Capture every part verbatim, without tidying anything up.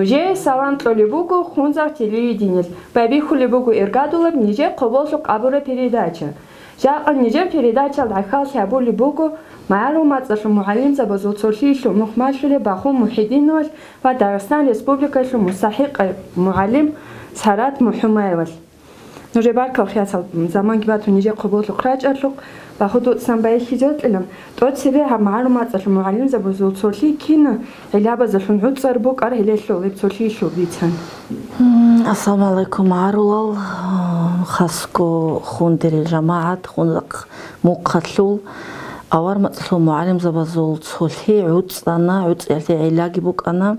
Нужее салам кьолеб буго Хунза телевидениялъ, байбихьулеб буго Иргадулаб нижер хъуболъухъ абураб передача. Жакъа нижер передачаялда гӀахьаллъи гьабулеб буго магӀарул мацӀалъул мугӀалимзабазул цолъиялъул нухмалъулеб Бахун МухӀидиновалъ ва Дагъистан Республикалъул мустахӀикъав мугӀалим Сарат МухӀумаевалъ. Нужер баркал, хиясал заманги батун нижер хъуболъухъ рачӀараблъухъ, Бахун, дуцаги байбихьизе ккелин, тӀоцебе гьаб магӀарул мацӀалъул мугӀалимзабазул цолъи кина гӀиллабазулъун гӀуцӀар букӀараб гьелелъул гьеб цолъиялъул бицан. М, ассаламу гӀалайкум, магӀарулал, а, хасго Хундерил жамагӀат, Хунзахъ мухъалъул авар мацӀалъул мугӀалимзабазул цолъи гӀуцӀана, гӀуцӀиялъе гӀиллаги букӀана.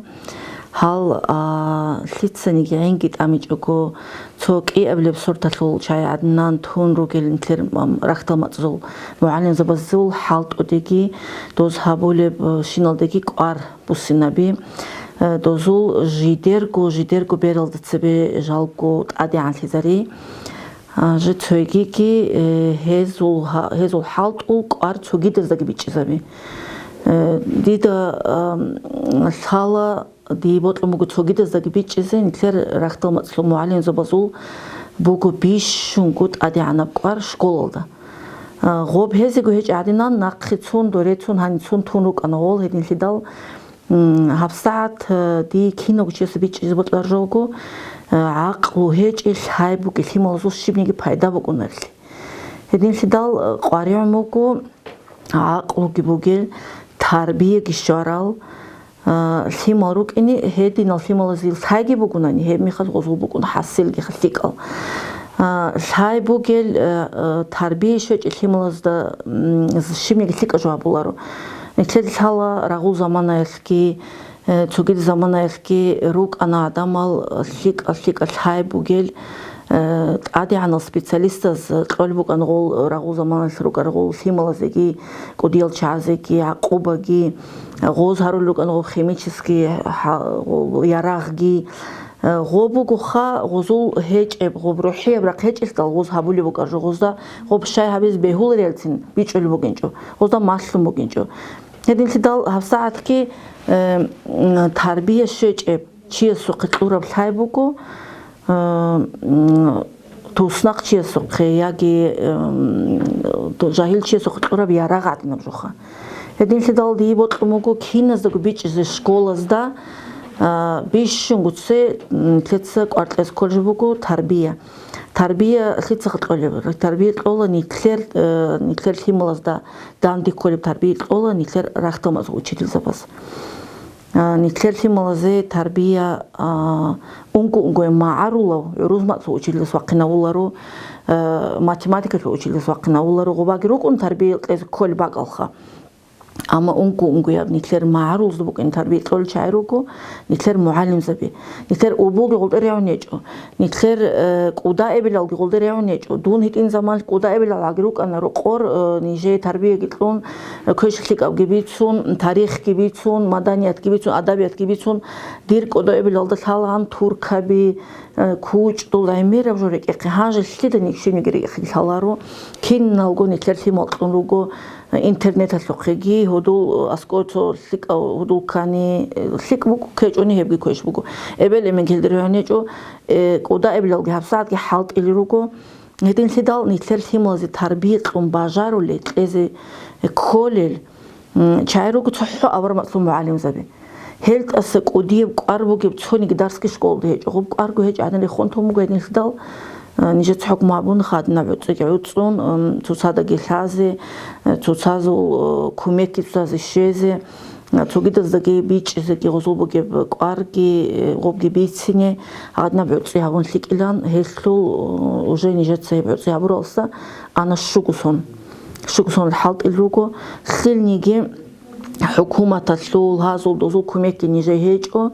Гьал, а, лъицаниги гӀинги тӀамичӀого, цо кӀиабилеб сорталъул чагӀи гӀадинан тун ругел нилъер, м, рахьдал мацӀазул мугӀалимзабазул хӀалтӀудеги, доз гьабулеб, э, щиналдеги кӀвар буссинаби, э, дозул жидерго, жидерго бералда цебе жалго тӀадегӀанлъизари. А, жи цогиги, э, гьезул гьа-, гьезул хӀалтӀул кӀвар цогидаздаги бичӀчӀизаби. Э, дида, ам, лъала, дие бокьун буго цогидаздаги бичӀчӀизе, нилъер рахьдал мацӀалъул мугӀалимзабазул буго бищунго тӀадегӀанаб кӀвар школалда. А, гъоб гьезего гьечӀеб гӀадинан нахъе цун, доре цун, гьанив цун тун рукӀана гъол, гьединлъидал, м, гьабсагӀат, а, дие киналго чиясда бичӀчӀизе бокьараб жо буго, а, гӀакълу гьечӀеб, лъай бугеб лъималазул щибниги пайда букӀунарелъи. Гьединлъидал, а, къваригӀун буго гӀакълуги бугел, тарбияги щварал, а, лъимал рукӀине, гьединал лъималазе лъайги бугунани, гьеб мехалъ гъозул букӀун хӀасилги лъикӀал. А, лъай бугел, а, а, тарбия щвечӀеб лъималазда, м, щибниги лъикӀаб жо гьабуларо. Нилъеда лъала рагъул заманаялъги, Э, цогидаб заманаялъги рукӀана гӀадамал лъикӀа-лъикӀа лъай бугел, э, тӀадегӀанал специалистаз кьолеб букӀана гъол рагъул заманалъ рукӀарал гъол лъималазеги, кӀудиял чагӀазеги, гӀакъубаги, гъоз гьарулел рукӀана гъол химический гьа-, гъол ярагъги. Э, гъоб бугоха гъозул гьечӀеб, гъоб рухӀияб рахъ гьечӀелъидал гъоз гьабулеб букӀараб жо, гъозда гъоб щай гьабизе бегьулареялъин бичӀчӀулеб бугинчӀо, гъозда малъун бугинчӀо. Гьединлъидал гьабсагӀатги, э, м, тарбия щвечӀеб чиясухъе кьураб лъай буго, э, м, туснахъ чиясухъе яги, э, м, жагьил чиясухъе кьураб ярагъ гӀадинаб жоха. Гьединлъидал дие бокьун буго киназдаго бичӀчӀизе школазда, э, бищунго цо, м, лъица кӀвар кьезе кколеб жо буго тарбия. Тарбия лъицаха кьолеб? Тарбия кьола нилъер, э, нилъер лъималазда данде кколеб тарбия кьола нилъер рахьдал мацӀ учительзабаз. А, нилъер лъималазе тарбия, а, унго-унгоян магӀарулав, гӀурус мацӀалъул учительас вахъинавуларо, а, математикалъул учительас вахъинавуларо, гъобаги рукӀун тарбия кьезе кколеб бакӀалха. Амма унго-унгояб нилъер магӀарулазда букӀин тарбия кьолел чагӀи руго, нилъер мугӀалимзаби. Нилъер убулги гъолда регӀун гьечӀо. Нилъер, э, кӀудаэбилалги гъолда регӀун гьечӀо. Дун гьитӀин заман кӀудаэбилал гӀаги рукӀана рокъор, э, нижее тарбияги кьун, э, квеш лъикӀабги бицун, тарихги бицун, маданиятги бицун, адабиятги бицун. Дир кӀудаэбилалда лъалаан туркаби, э, кучӀдул гӀемераб жо рекӀехъе, гьанже лъиданиги щибниги рекӀехъе лъаларо. Киналго нилъер лъимал кьун руго, интернеталъухъеги, гьудул аскӀор цо лъикӀав гьудул ккани, лъикӀ буго, ккечӀони гьебги квеш буго. Эбел-эмен гьелде регӀун гьечӀо, э, кӀудаэбилалги гьабсагӀатги хӀалтӀили руго. Гьединлъидал нилъер лъималазе тарбия кьун бажарулел, кьезе кколел, м, чагӀи руго цохӀо авар мацӀлъун мугӀалимзаби. Гьел тӀаса кӀудияб кӀвар бугеб цониги дарсги школалда гьечӀо. Гъуб кӀварго гьечӀ гӀадин рехун тун буго гьединлъидал, э, нижеца хӀукму гьабун хадинаб гӀуцӀиги гӀуцӀун, м, цоцаздаги лъазе, э, цоцазул, э, кумекги цоцазе щвезе, э, цогидаздаги бичӀчӀизеги гъозул бугеб кӀварги, э, гъубги бицине, гьадинаб гӀуцӀи гьабун лъикӀилан, гьелъул, э, уже нижеца гьеб гӀуцӀи гьабуралса ана щуго сон. Щуго сон хӀалтӀил руго. Лъилниги ХӀукуматалъул гьазул-дозул кумекги нижее гьечӀо.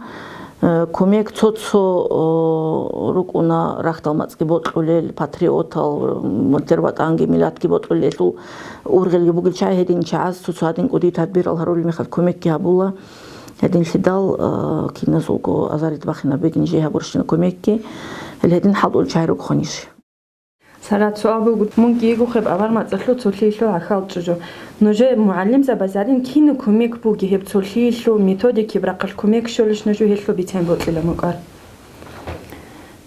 Э, кумек цо-цо, э, рукӀуна рахьдал мацӀги бокьулел, патриотал, м, ВатӀанги миллатги бокьулелъул ургъелги бугел чагӀи гьедин чагӀаз цо-цо гьадин кӀудияб тадбирал гьарулел мехалъ кумекги гьабула. Гьединлъидал, э, киназулго азарид бахинаб бугин нижее гьабурщина кумекги. Гьел гьедин хӀалтӀул чагӀи рукӀуна ниж. Царал суал буго, мун кӀиго хеб авар мацӀалъул цолъиялъул гӀахьал чӀужу. Нужер мугӀалимзабазарин кинаб кумек буги гьеб цолъиялъул, методикиб рахъалъ кумек щолищ нуж гьелъул бицен бокьила мукӀар?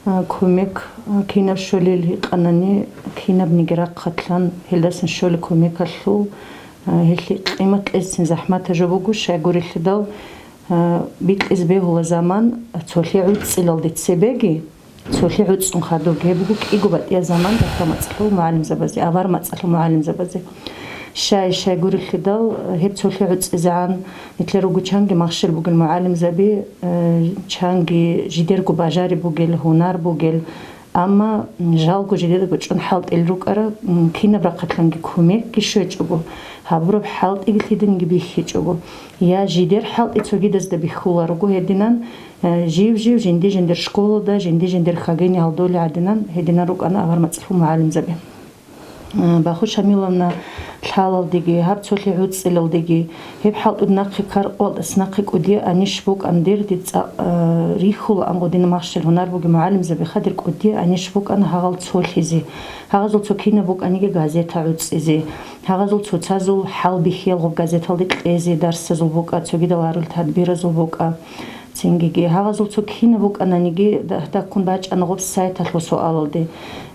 А, кумек, а, кинаб щолел гьикъанани, кинабниги рахъалъан, гьелдасан щолеб кумекалъул, а, гьелъие къимат кьецин захӀматаб жо буго, щайгурелъидал, а, бикьизе бегьула заман, цолъи гӀуцӀилалде цебеги, цолъи гӀуцӀун хадуб, гьеб буго кӀиго батӀияб заман дагьаб мацӀалъул мугӀалимзабазе, авар мацӀалъул мугӀалимзабазе. Щай, щайгурелъидал, гьеб цолъи гӀуцӀизегӀан, нилъер руго чанги махщел бугел мугӀалимзаби, э, чанги жидерго бажари бугел, гьунар бугел, амма, м, жалго жидеда гучӀун хӀалтӀил рукӀара, м, кинаб рахъалъанги кумекги щвечӀого, гьабураб хӀалтӀиги лъиданги бихьичӀого, я жидер хӀалтӀи цогидазда бихьуларого гьединан, Э, жив-жив жинди-жиндир школалда, жинди-жиндир хагени гьалдолей гӀадинан гьединан рукӀана авар мацӀалъул мугӀалимзаби. Э, Баху Шамиловна лъалалдеги, гьаб цолъи гӀуцӀилалдеги, гьеб хӀалтӀуда нахъе ккаркъуялдаса нахъе кӀудиял анищ букӀан дир, дица, э, рихьулаан гъодина махщел гьунар бугел мугӀалимзабиха, дир кӀудиял анищ букӀана гьагъал цолъизе. Гьагъазул цо кинаб букӀаниги газета гӀуцӀизе. Гьагъазул цоцазул хӀалбихьиял гъоб газеталде кьезе, дарсазул букӀа, цогидал гьарулел тадбиразул букӀа. Цингиги гьагъазул цо кинаб букӀананиги, дагь-дагьккун бачӀана гъоб сайталъул суалалде.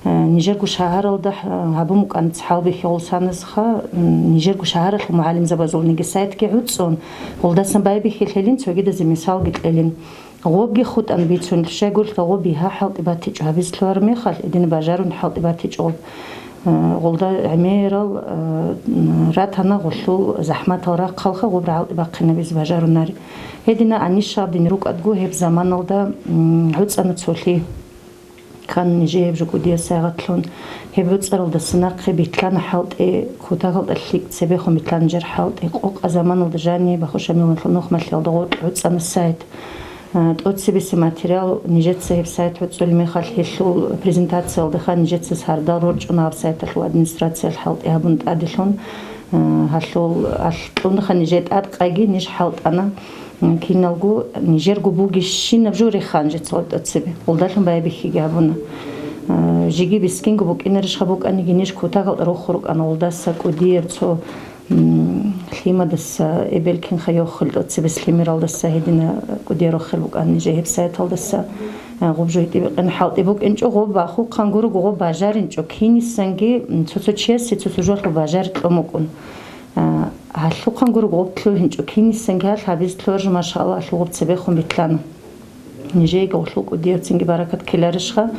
Э, нижерго шагьаралда, э, гьабун букӀаница хӀалбихьи гъолсаназха, м, нижерго шагьаралъул мугӀалимзабазулниги сайтги гӀуцӀун, гъолдасан байбихьилъилин цогидазе мисалги кьелин. Гъобги хутӀан бицун, щайгурелъул гъоб бигьа хӀалтӀи батичӀо гьабизе лъугьараб мехалъ, гьедин бажарун хӀалтӀи батичӀо гъоб. Э, гъолда гӀемерал, э, ратана гъолъул захӀматал рахъалха гъоб рагӀалтӀи бахъинабизе бажарунари. Гьедина анищ гьаб дин рукӀадго гьеб заманалда, м, гӀуцӀана цолъи. Ккана нижее гьеб жо кӀудиял сайгъатлъун. Гьеб гӀуцӀаралдаса нахъе битлъана хӀалтӀи, кутакалда лъикӀ цебехун битлъана нижер хӀалтӀи. Къокъа заманалда жани Баху Шамиловналъул нухмалъиялда гъоркь гӀуцӀана сайт. А, тӀоцебесеб материал нижеца гьеб сайт гӀуцӀулеб мехалъ, гьелъул презентациялдаха нижеца сардал рорчӀуна гьаб сайталъул администрациялъ хӀалтӀи гьабун тӀаделъун. А, гьалъул алъ кьунаха нижее тӀадкъайги, ниж хӀалтӀана. М, киналго нижерго бугищинаб жо рехана нижеца гъоб тӀоцебе. Гъолдалъун байбихьиги гьабуна. А, жеги бискинго букӀинарищха букӀаниги, ниж кутакалда рохун рукӀана гъолдаса кӀудияб цо М, лъимадаса эбел кинха йоххел тӀоцебес лъимералдаса гьедина кӀудиял рохел букӀана нижее гьеб сайталдаса, а, гъоб жо гьитӀи бикъина хӀалтӀи букӀинчӀо, гъоб бахухъан гурого, гъоб бажаринчӀо кинисанги, м, цо-цо чиясе цо-цо жоялъул бажари кьун букӀун. А, гьалъухъан гурого гъоб лъугьинчӀо кинисанги гьалъ гьабизе лъугьаржу, машаллагь, гъоб цебехун битлъана. Нижееги гъолъул кӀудиябцинги баракат ккеларищха,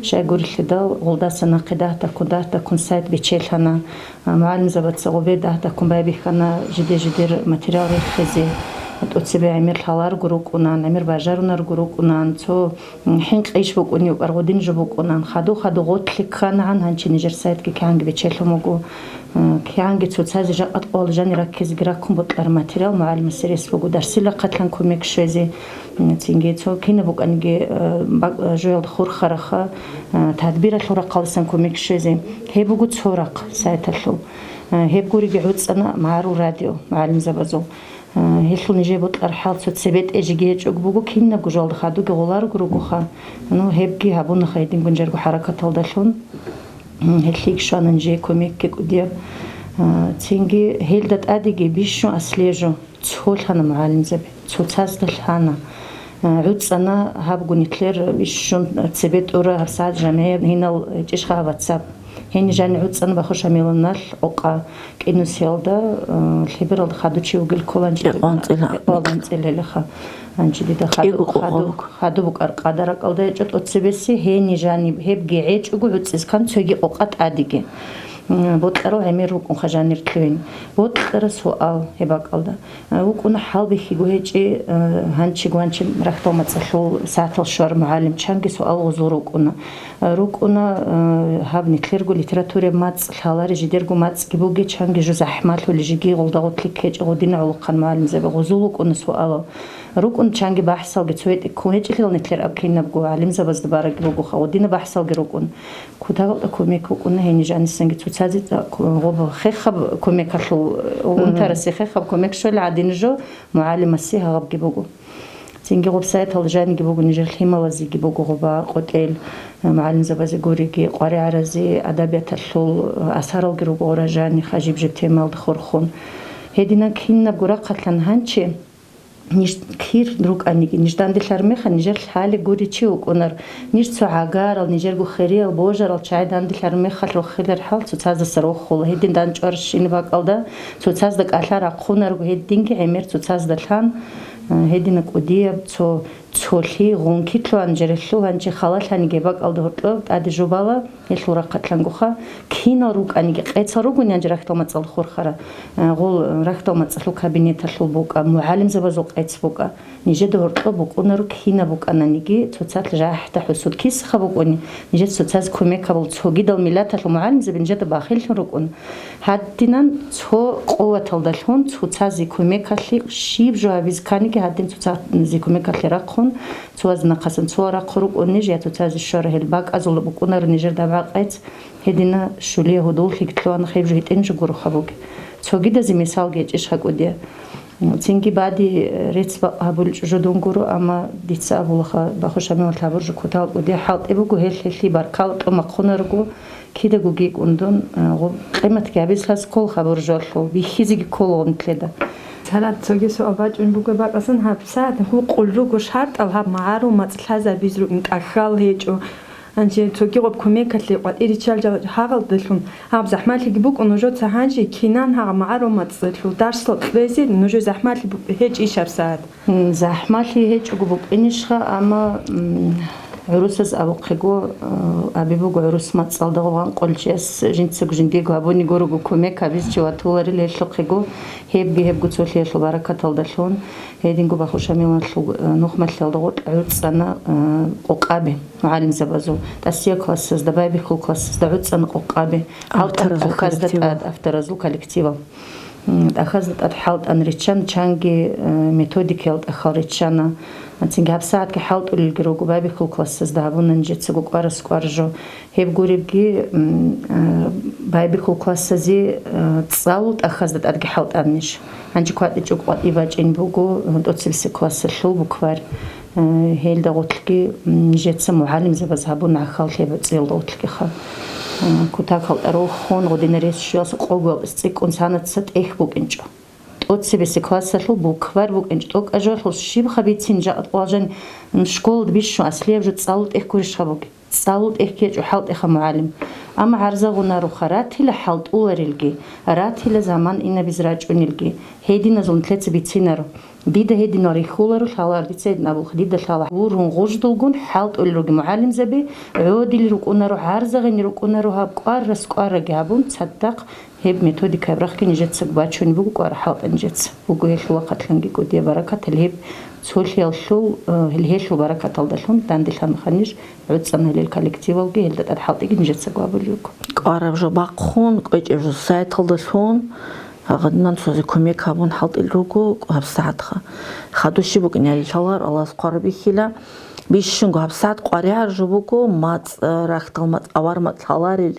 щайгурелъидал гъолдаса нахъе дагь-дагьккун, дагь-дагьккун сайт бечелъана, а, мугӀалимзабаца гъобе дагь-дагьккун байбихьана жиде-жидер материал рехизе, тӀоцебе гӀемер лъаларго рукӀунан, гӀемер бажарунарго рукӀунан, цо, м, хӀинкъи иш букӀунев, аргъудин жо букӀунан, хадув-хадув гъотлъи кканагӀан гьанчи нижер сайтги кигӀанги бечелъун буго. Э, кигӀанги цоцазе жакъа къоялъ жанир раккизеги раккун бокьараб материал мугӀалимасе рес буго, дарсил рахъалъан кумек щвезе, м, цинги цо кинаб букӀаниги, э, бак-, э, жоялда хурхараха, э, тадбиралъул рахъалдасан кумек щвезе. Гьеб буго цо рахъ сайталъул. Э, гьеб гуриги гӀуцӀана магӀарул радио мугӀалимзабазул. Э, гьелъул нижее бокьараб хӀал цо цебетӀе жеги гьечӀого буго, кинабго жоялда хадуги гъоларого ругоха. Ну, гьебги гьабунаха гьедин гунжарго хӀаракаталдалъун. М, гьелъие щвана нижее кумекги кӀудияб. А, цинги гьелда тӀадеги бищун аслежу цолъана мугӀалимзаби, цоцазда лъана. А, гӀуцӀана гьаб гунилъер бищун цебе тӀура гьабсагӀат жамгӀияб гьинал гьечӀищха гьаб ватсап. Гьениб жани гӀуцӀана Баху Шамиловналъ къокъа кӀинусиялда, а, лъебералда хадув чи вугел кколанчи. Кьикъоялда анцӀила. Кьикъоялда анцӀила гьелеха. Гьанже дида хадуб-, кӀиго къо-, хадуб-, къо-, хадуб букӀар къадаракалда гьечӀо тӀоцебеси, гьени жаниб гьебги гьечӀого гӀуцӀискан цоги къокъа тӀадеги. М, бокьарал гӀемер рукӀунха жанир лъугьин. Бокьараб суал гьеб бакӀалда. Э, вукӀуна хӀалбихьиго гьечӀи, э, гьанчи-гванчи рахьдал мацӀалъул сагӀатал щвар мугӀалим, чанги суал гъузул рукӀуна. Э, рукӀуна, э, гьаб нилъерго литератураяб мацӀ лъалари жидерго мацӀги буги, чанги жо захӀмалъули жиги гъулда гъутлъи ккечӀо гъудина гӀолохъан мугӀалимзаби гъузул вукӀуна суалал. РукӀун чанги бахӀсалги цо гьетӀи ккун гьечӀелъила нилъер аб кинабго гӀалимзабазда бараги бугоха, гъудина бахӀсалги рукӀун. Кутакалда кумек букӀуна гьениб жанисанги цоцазе цӀа-, ку-, гъоб хехаб кумекалъул, Мгм. унтарасе хехаб кумек щвела гӀадин жо мугӀалимасе гьагъабги буго. Цинги гъуб сайтал жаниги буго нижер лъималазеги буго гъуба къотӀел, э, мугӀалимзабазе гуриги, къваригӀаразе адабияталъул, э, асаралги руго гъура жани хажиб жиб темалда хурхун. Гьединан кинабго рахъалъан гьанчи, ниж кир рукӀаниги, ниж данделъар меха, нижер лъали гури чи вукӀунар, ниж цо гӀагарал, нижерго хириял, божарал чагӀи данделъар мехалъ рохелар хӀал цоцаздаса рохула. Гьедин данчӀвар щин бакӀалда, цоцазда кӀалъа рахъунарго, гьединги гӀемер цоцазда лъан, э, гьедина кӀудияб цо, цолъи, гъункитлъугьан, жерелъулгьанчи халалъаниги бакӀалда гьоркьоб тӀаде жубала, гьелъул рахъалъангуха, кинал рукӀаниги, къецал ругони гьанже рахьдал мацӀалда хурхара, э, гъул рахьдал мацӀалъул кабинеталъул букӀа, мугӀалимзабазул къец букӀа. Нижеда гьоркьоб букӀунаро кинаб букӀананиги, цоцалъ жахӀда хӀусуд кисаха букӀуни, нижеца цоцазе кумек гьабул, цогидал миллаталъул мугӀалимзаби нижеда бахиллъун рукӀун. Гьадинан цо къуваталдалъун цоцазе кумекалъе щиб жо гьабизе кканиги, гьадин цоцазе кумекалъе рахъун, цояз нахъасан цо рахъу рукӀун ниж, я цоцазе щвара гьел бакӀазул букӀунаро нижер дабгӀа къец, гьедина щулия гьудуллъиги лъугьана, хеб жо гьитӀин жо гуроха буги. Цогидазе мисалги гьечӀищ гьакӀудия. Цинги бади рецц бакъ гьабулел чӀужу дун гуро, амма дица абулаха, Бахуш Шамилан лъабур жо кутал кӀудия хӀалтӀи буго, гьел гьелъи баркал кьун бахъунарго, кидаго гикӀун дун, гъуб къиматги гьабизлъас ккол хабур жолъул, бихьизеги ккол гъунтлъеда. Цараб цоги суал бачӀун буго бакӀасан гьабсагӀат гьукъул руго шартӀал гьаб магӀарул мацӀ лъазабиз рукӀин тӀахьал гьечӀо. Гьанже цоги гъоб кумекалъе къватӀириччал жал гьагъалдалъун гьаб захӀмалъиги букӀун нужеца гьанже кинан гьагъа магӀарул мацӀалъул дарсал кьезе нужее захӀмалъи бу-, гьечӀищ гьабсагӀат? М, захӀмалъи гьечӀого букӀинищха, амма, м, гӀурусаз абухъего, а, аби буго, гӀурус мацӀалда гъов гъанкъулчияс жинцаго жиндиего гьабуни гурого кумек гьабиз чи ватуларил гьелъухъего, гьебги гьебго цолъиялъул баракаталдалъун, гьединго Бахуш Шамиланлъул, а, нухмалъиялда гъоркь гӀуцӀана, а, къокъаби мугӀалимзабазул, тӀасияб классазда, байбихьул классазда гӀуцӀана къокъаби. ХӀалтӀана Авторазул тӀахьазда коллективал. ТӀад-, авторазул коллективал. М, тӀахьазда тӀад хӀалтӀан риччан, чанги, э, методикаял тӀахьал риччана. Цинги гьабсагӀатги хӀалтӀулелги руго, байбихьул классазда гьабуна нижецаго кӀварас кӀвар жо. Гьеб гуребги, м, э, байбихьул классазе, э, цӀалул тӀахьазда тӀадги хӀалтӀанищ. Гьанже кватӀичӀого къватӀи бачӀин буго, э, тӀоцебесеб классалъул букварь. Э, гьелда гъотлъги, м, нижеца мугӀалимзабаз гьабун гӀахьал лъеб цӀелда гъотлъгиха. Э, кутакал тӀарохун, гъудинарес щуялса къогоялдас цӀикӀкӀун санаца тӀехь букӀинчӀо. ТӀоцебесеб классалъул букварь букӀинчӀо. ТӀокӀаб жоялъул щибха бицин жакъа къвалжан, м, школалда бищун аслияб жо цӀалул тӀехь гурищха бугеб? ЦӀалул тӀехь ккечӀо хӀалтӀиха мугӀалим. Амма гӀарзагъунаруха, ратила хӀалтӀуларилги, ратила заман инабизе рачӀунилги, гьединазул нилъеца бицинаро. Дида гьединал рихьуларо, лъалар дица гьедин абулха, дида лъала гьурун гъуждулгун хӀалтӀулел руги мугӀалимзаби, гӀодил рукӀунаро, гӀарзагъине рукӀунаро гьаб кӀвар-раскӀвараги гьабун, цадахъ гьеб методикаяб рахъги нижецаго бачунеб буго, кӀвар хӀалтӀа нижеца. Буго гьелъул вахъатлъанги кӀудияб баракат, гьел гьеб цолъиялъул, э, гьел гьелъул баракаталдалъун данделъанха ниж, гӀуцӀана гьелел коллективалги, гьелда тӀад хӀалтӀиги нижецаго абулеб буго. КӀвараб жо бахъун, кӀвечӀеб жо сайталдалъун, гьагъадинан цозе кумек гьабун хӀалтӀил руго гьабсагӀатха. Хадур щиб букӀин гьале лъалар, Аллагьас хъвараб бихьила, бищунго гьабсагӀат къваригӀар жо буго, мацӀ, рахьдал мацӀ, авар мацӀ лъаларел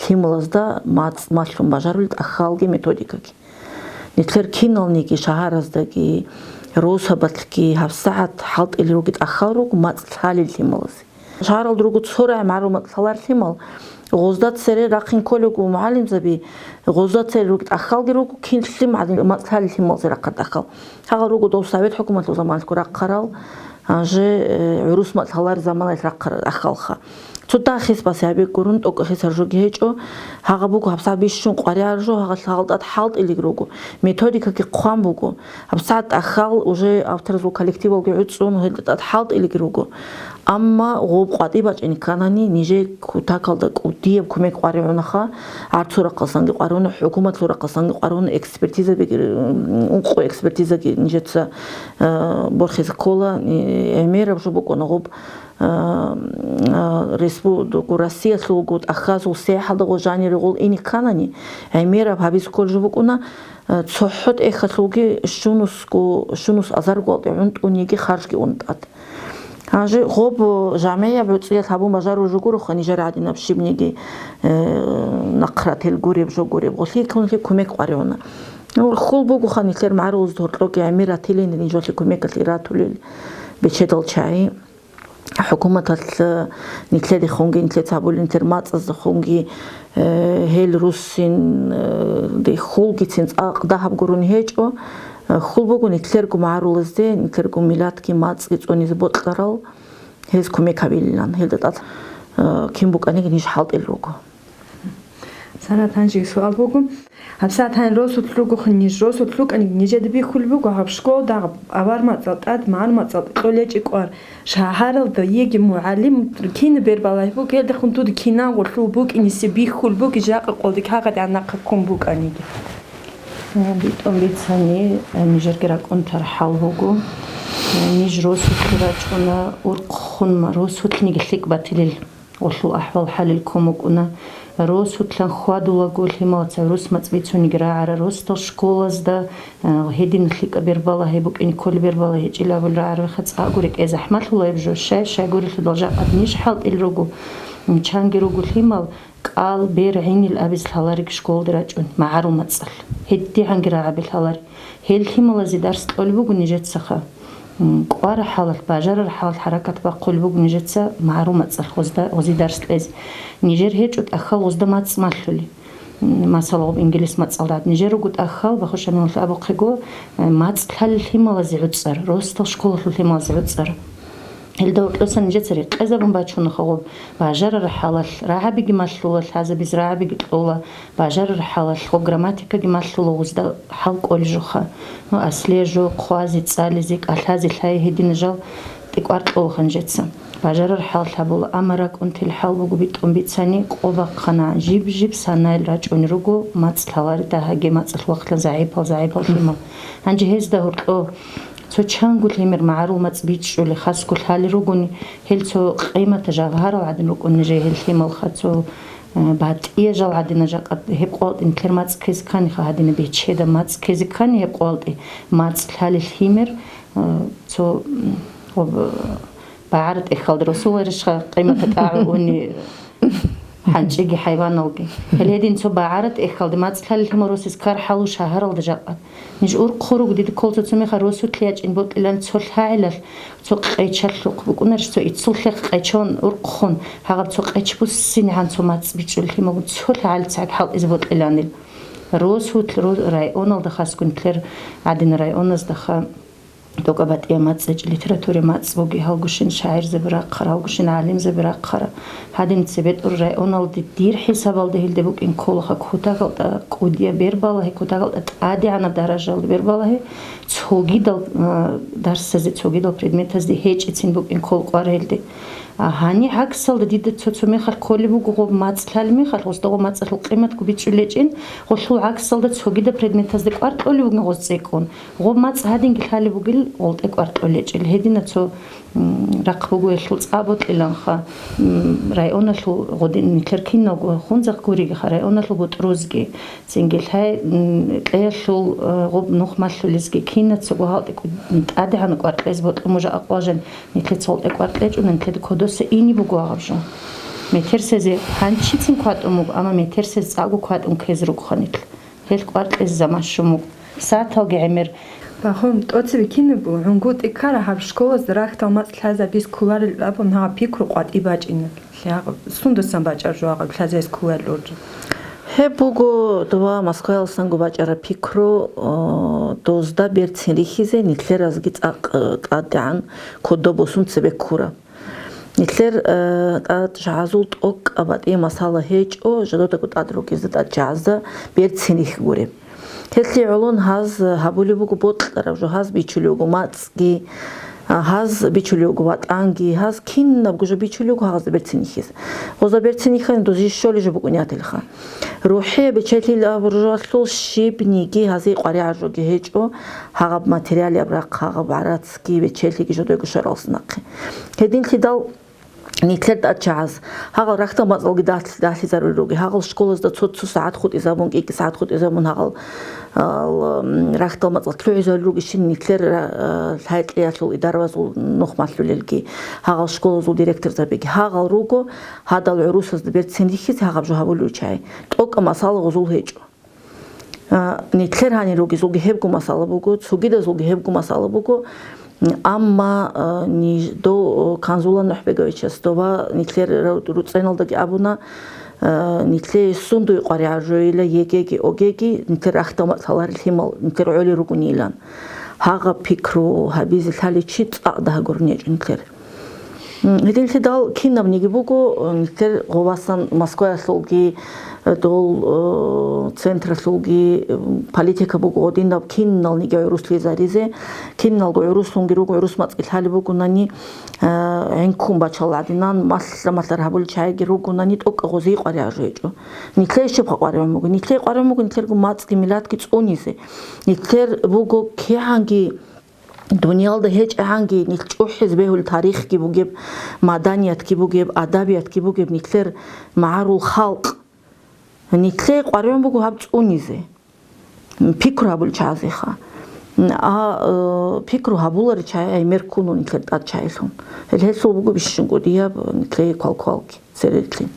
лъималазда мацӀ малъун бажарулел тӀахьалги методикаги. Нилъер киналниги, шагьараздаги, росабалъги гьабсагӀат хӀалтӀил руги тӀахьал руго мацӀ лъалел лъималазе. Шагьаралда руго цо рагӀи магӀарул мацӀ лъалар лъимал, гъозда цере рахъин кколего мугӀалимзаби, гъозда цере руги тӀахьалги руго, кинлъи магӀарул мацӀ лъалел лъималазе рахъар тӀахьал. Гьагъал руго дов Совет хӀукуматалъул заманалъго рахъарал, гьанже, э, гӀурус мацӀ лъаларел заманалъ рахъарал тӀахьалха. Цо дагьес басе гьабе гурун, тӀокӀ хисар жоги гьечӀо. Гьагъа буго гьабсагӀат бищун къваригӀар жо, гьагъа лъагъал тӀад хӀалтӀилиг руго. Методикаги хъван буго. ГьабсагӀат тӀахьал уже авторазул коллективалги гӀуцӀун, гьелда тӀад хӀалтӀилиг руго. Амма гъоб къватӀи бачӀин кканани, нижер кутакалда кӀудияб кумек къваригӀунаха, гӀарцул рахъалсанги къваригӀуна, хӀукуматлъул рахъалсанги къваригӀуна, экспертизаби, ункъо экспертизаги нижеца, э, борхизе ккола, э, гӀемераб жо букӀуна гъоб, а, а, респу-, дугу Россиялъулго тӀахьазул сехӀалда гъожанир гъол ине кканани, гӀемераб гьабиз кколжо букӀуна, а, цохӀо тӀехьалъулги щунусго, щунус азарго гъалтӀи гӀунтӀун йиги харжги ун тӀад. Гьанже гъоб жамгӀияб гӀуцӀиялъ гьабун бажарул жо гуроха нижер гӀадинаб щибниги, э, нахърател гуреб жо гуреб, гъолъи ккунлъи кумек къваригӀуна. Ну, хьул бугоха нилъер магӀарулазда гьоркьоги гӀемер ратилин нижалъе кумекалъе ратулел. Бечедал чагӀи хӀукуматалъ, э, нилъедехунги, нилъеца гьабулин тер мацӀаздехунги, э, гьел руссин, э, дехулгицин цӀакъ дагьаб гурони гьечӀо, э, хьул буго нилъерго магӀарулазде, нилъерго миллатги мацӀги цӀунизе бокьарал, гьез кумек гьабилилан. Гьелда тӀад, э, кин букӀаниги ниж хӀалтӀил руго. Сара, гьанже суал буго. ГьабсагӀат гьанир росулъ ругохъин ниж, росулъ рукӀаниги нижеда бихьулеб буго гьаб школда гьаб авар мацӀал тӀад, магӀарул мацӀал тӀад кьолечӀи кӀвар. Шагьаралда еги мугӀалим кина бербалай буго, гьелдехун дуда кинабго лъул букӀинисе бихьул буги жакъа къолдик гьагъадигӀан нахъа ккун букӀаниги. БитӀун бицани, нижерги ракӀун тархӀал буго. Ниж росулъе рачӀуна, урхъун росулъниги лъикӀ батилел. Гъолъул ахӀвал-хӀалил ккун букӀуна. Росулъан хьвадулаго лъималаца рос мацӀ бицунги рагӀара росдал школазда, а, гьедин лъикӀаб бербала гьеб букӀин, кколеб бербала гьечӀил абул рагӀар вехаца гьагу рекӀе захӀмалъула гьеб жо. Щай, щайгурелъул дал жакъад ниж хӀалтӀил руго, м, чанги руго лъимал, кӀал, бер, гӀинил абиз лъалариг школде рачӀун, магӀарул мацӀалъ. ГьедигӀанги рагӀаби лъалариг. Гьел лъималазе дарс кьолеб буго нижецаха. М, кӀвараб хӀалалъ, бажарараб хӀалалъ хӀаракат бахъулеб буго нижеца магӀарул мацӀалъ гъозда, гъози дарс кьезе. Нижер гьечӀо тӀахьал гъозда мацӀ малъулел. М, масала, гъоб инглис мацӀалда гӀад нижер руго тӀахьал, Бахуша Милалъ абухъего, э, мацӀ лъалел лъималазе гӀуцӀар, росдал школалъул лъималазе гӀуцӀар. Гьелда гьоркьоса нижеца рекъезабун бачунаха гъоб бажарараб хӀалалъ, рагӀабиги малъула, лъазабиз рагӀабиги кьола, бажарараб хӀалалъ гъоб грамматикаги малъула гъозда хӀал кӀолеб жоха. Ну, аслие жо, хъвазе, цӀализе, кӀалъазе лъай гьедина жал тӀекӀвар кьола нижеца. Бажарараб хӀалалъ гьабула, амма ракӀунтел хӀал буго битӀун бицани, къо бахъана, жиб-жиб санайл рачӀунел руго, мацӀ лъаларел дагьаги, мацӀалъ вахъилан загӀипал-загӀипал лъимал. Гьанже гьезда гьоркьо Цо чанго лъимер магӀарул мацӀ бичӀчӀулел хасго лъалел ругони, гьел цо къиматаб жавгьарал гӀадин рукӀун нижее гьел лъималха, цо, э, батӀияб жал гӀадина жакъа гьеб къвалтӀин нилъер мацӀ ккезе кканиха, гьадина бечедаб мацӀ ккезе ккани гьеб къвалтӀи, мацӀ лъалел лъимер, э, цо, м, гъоб, э, багӀара тӀехьалда росуларищха къиматаб тӀагӀу уни, хӀанчӀиги хӀайваналги. Гьел гьедин цо багӀара тӀехьалда мацӀ лъалел лъимал росиз ккар хӀалу шагьаралда жакъа. Ниж урхъун руго, дида ккола цо-цо мехалъ росулъе ячӀин бокьилан цо лъагӀелалъ, цо къечалъухъ букӀунарищ, цо иццул лъехъ къечон урхъун, гьагъаб цо къеч буссинегӀан цо мацӀ бичӀчӀулел лъималгун цо лъагӀел цаги хӀалтӀизе бокьиланил. Росулъ ро-, районалда хасго нилъер гӀадин районаздаха тӀокӀаб батӀияб мацӀ гьечӀ, литературая мацӀ буги, гьалгущин шагӀирзаби рахъара, гьалгущин гӀалимзаби рахъара. Гьадин цебе тӀур районалде дир хӀисабалда гьелде букӀин кколаха кутакалда кӀудияб бербалагьи, кутакалда тӀадегӀанаб даражалда бербалагьи, цогидал, а, дарсазе, цогидал предметазде гьечӀицин букӀин ккол кӀвар гьелде. А гьаниб гӀаксалда дида цо-цо мехалъ кколеб буго гъоб мацӀ лъалеб мехалъ, гъозда гъоб мацӀалъул къиматго бичӀчӀулел гьечӀин, гъолъул гӀаксалда цогидаб предметазде кӀвар кьолеб бугин гъоз цӀикӀкӀун. Гъоб мацӀ гьадинги лъалеб бугел гъолтӀе кӀвар кьолечӀел. Гьедина цо, м, рахъ буго гьелъул цӀа бокьиланха, м, районалъул гъодин нилъер киналго хунзахъ гуригиха, районалъул бутӀрузги, цинги лъай, м, кьеялъул, э, гъоб нух малъулезги кинацаго гьалтӀи кӀу-, тӀадегӀан кӀвар кьезе бокьун мужа акъважан, нилъеца гъолтӀе кӀвар кьечӀуна, нилъеда кодоса ине буго гьаб жо. Метерсезе хӀанчицин кватӀун буго, амма метерсез цӀакъго кватӀун ккезе рукӀха нилъ. Гьел кӀвар кьезе заман щун буго. СагӀаталги гӀемер. Пахом, тӀоцебе кинабго гӀунгутӀи ккара гьаб школазда рахьдал мацӀ лъазабиз кколарел абун гьаб пикру къватӀи бачӀина. Лъагъ-, сундасан бачӀар жо гьаб лъазаиз кколарел уржу? Гьеб буго дова Москваялсанго бачӀараб пикру, о, дозда берцин рихьизе нилъеразги цӀакъ, э, тӀадегӀан кодоб босун цебе ккура. Нилъер, э, тӀад жагьазул тӀокӀаб батӀияб масала гьечӀо, жадодаго тӀад рукӀизе тӀад жагьазда берцин рихьи гури. Гьелъие гӀолон гьаз гьабулеб буго бокьараб жо, гьаз бичулеб буго мацӀги, а, гьаз бичулеб буго ватӀанги, гьаз кинабго жо бичулеб буго гьазда берцин рихьизе. Гъозда берцин рихьани доз щолеб жо букӀунеб гьатӀилха. РухӀияб бечелъил абуржуялъул щибниги гьазие къваригӀараб жоги гьечӀо, гьагъаб материалияб рахъ, гьагъаб гӀарац, ки бечелъиги жодойго щваралса нахъе. Гьединлъидал нилъер тӀад чагӀаз гьагъал рахьдал мацӀалги дагь-, дагьлъизарулел ругел, гьагъал школазда цо-цо сагӀат хутӀизабун, кӀи-кӀи сагӀат хутӀизабун гьагъал, ал, м, рахьдал мацӀал лъугӀизарулел ругел щин нилъер, а, лъай-кьеялъул идаравазул нух малъулелги, гьагъал школазул директорзабиги. Гьагъал руго гьадал гӀурусазда берцин рихьизе гьагъаб жо гьабулел ручагӀи. ТӀокӀаб масала гъозул гьечӀо. А, нилъер гьанир ругезулги гьебго масала буго, цогидазулги гьебго масала буго. Амма, э, ниж-, дов, э, Канзула НухӀбеговичас дова нилъер ру-, руцӀеналдаги абуна, э, нилъее сундуе къваригӀаржойила ЕГЭги, ОГЭги, нилъер рахьдал мацӀ лъаларел лъимал нилъер гӀолел ругонилан. Гьагъаб пикру гьабизе лъалев чи цӀакъ дагьаб гурони гьечӀо нилъер. М, гьединлъидал кинабниги буго, э, нилъер гъовасан Москваялъулги, э, дол, э, централъулги, э, политика буго гъодинаб киналниги гӀуруслъизаризе, киналго гӀурусунги руго, гӀурус мацӀги лъалеб бугонани, э, гӀенккун бачал гӀадинан, малъа-малъар гьабулел чагӀиги ругонани, тӀокӀаб гъозие къваригӀаржо гьечӀо. Нилъее щибха къваригӀун буго? Нилъее къваригӀун буго нилъерго мацӀги миллатги цӀунизе. Нилъер буго кигӀанги дуниялда гьечӀегӀанги нилъ чӀухӀизе бегьулеб тарихги бугеб, маданиятги бугеб, адабиятги бугеб нилъер магӀарул халкъ. Нилъее къваригӀун буго гьаб цӀунизе. Пикру гьабулел чагӀазеха. А, э, пикру гьабуларел чагӀи гӀемер ккун нилъер тӀад чагӀилъун. Гьел гьелъул буго бищун кӀудияб нилъее квалквалги. Церелъи.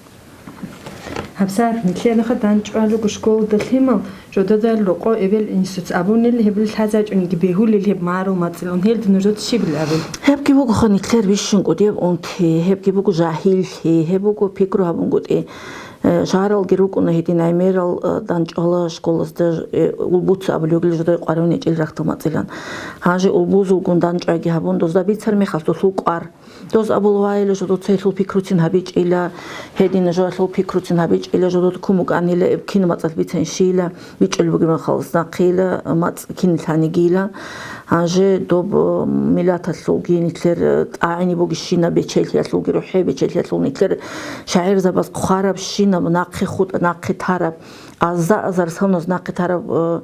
ГьабсагӀат нилъеда нахъа дандчӀвалел руго школада лъимал, жодада рокъо эбел-инсуц абунел гьеб лъазачӀониги бегьулел гьеб магӀарул мацӀилан, гьелда нужеца щибил абе? Гьебги бугоха нилъер бищун кӀудияб унти, гьебги буго жагьиллъи, гьеб буго пикру гьабунгутӀи. Э, шагьаралги рукӀуна гьедин гӀемерал, э, дандчӀвала школазда, э, улбуца абулев вугел жодое къваригӀун гьечӀел рахьдал мацӀилан. Гьанже улбузулгун дандчӀвайги гьабун, дозда бицар мехалъ досул кӀвар. Доз абулвайила жодоца гьелъул пикруцин гьабичӀила, гьедина жоялъул пикруцин гьабичӀила, жодода ккун букӀанила эб кин мацӀалъ бицин щила, бичӀчӀулеб бугеб мехалъ нахъила, мацӀ кин лъанигила. Гьанже доб, э, миллаталъулги нилъер, э, тӀагӀине бугищина бечелъиялъулги рухӀе, бечелъиялъул нилъер шагӀирзабаз хъварабщинаб нахъе хутӀа, нахъе тараб, аза-азар соназ нахъе тараб, э,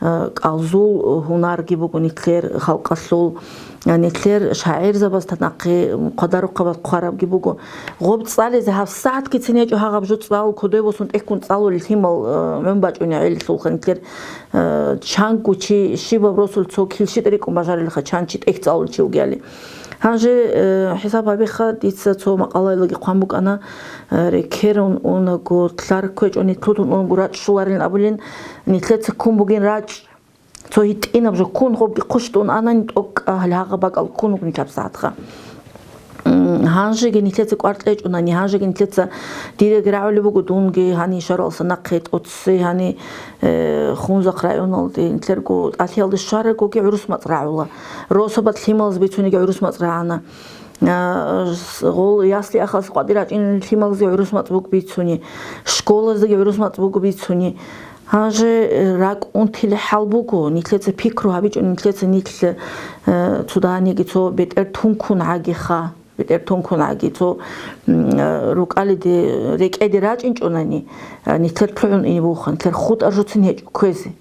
э, кӀалзул гьунарги буго нилъер халкъалъул. Нилъер шагӀирзабаз танахъе хъвадарухъабаз хъварабги буго. Гъоб цӀализе гьабсагӀатгицин гьечӀо гьагъаб жо цӀалул, кодой босун тӀехьгун цӀалулел лъимал, э, гӀун бачӀунеб гӀелалъулха нилъер, э, чанго чи щибаб росулъ цо килщитӀ рикӀкӀун бажарилха, чан чи тӀехь цӀалулев чи вугевали. Гьанже, э, хӀисаб гьабеха, дица цо макъалаялдаги хъван букӀана, э, рекерун унаго, лъар кквечӀони лъутун унаго рачӀ щоларилан абулин, нилъеца ккун бугин рачӀ. Цо гьитӀинаб жо ккун, гъобги хъущтӀун анани, тӀокӀ гьале гьагъа бакӀал ккун вугин гьабсагӀатха. М, гьанжеги нилъеца кӀвар кьечӀунани, гьанжеги нилъеца диреги рагӀулеб буго, дунги гьанив шаралъа нахъе тӀоцей гьанив, э, Хунзахъ районалде нилъерго тӀалъиялде щварагоги гӀурус мацӀ рагӀула. Росабалъ лъималаз бицуниги гӀурус мацӀ рагӀана. А, с-, гъол ясли ахалъ къватӀир рачӀинел лъималазе гӀурус мацӀ буго бицуни, школаздаги гӀурус мацӀ буго бицуни. Гьанже, э, ракӀ унтилеб хӀал буго, нилъеца пикру гьабичӀо, нилъеца нилъ, э, цо дагьаниги цо бетӀер тункун гӀагиха, бетӀер тункун гӀаги, цо, м, э, рукӀалиде, рекӀеде рачӀинчӀунани, э, нилъер лъугӀун ине бугоха, нилъер хутӀа жуцин гьечӀо кквезе.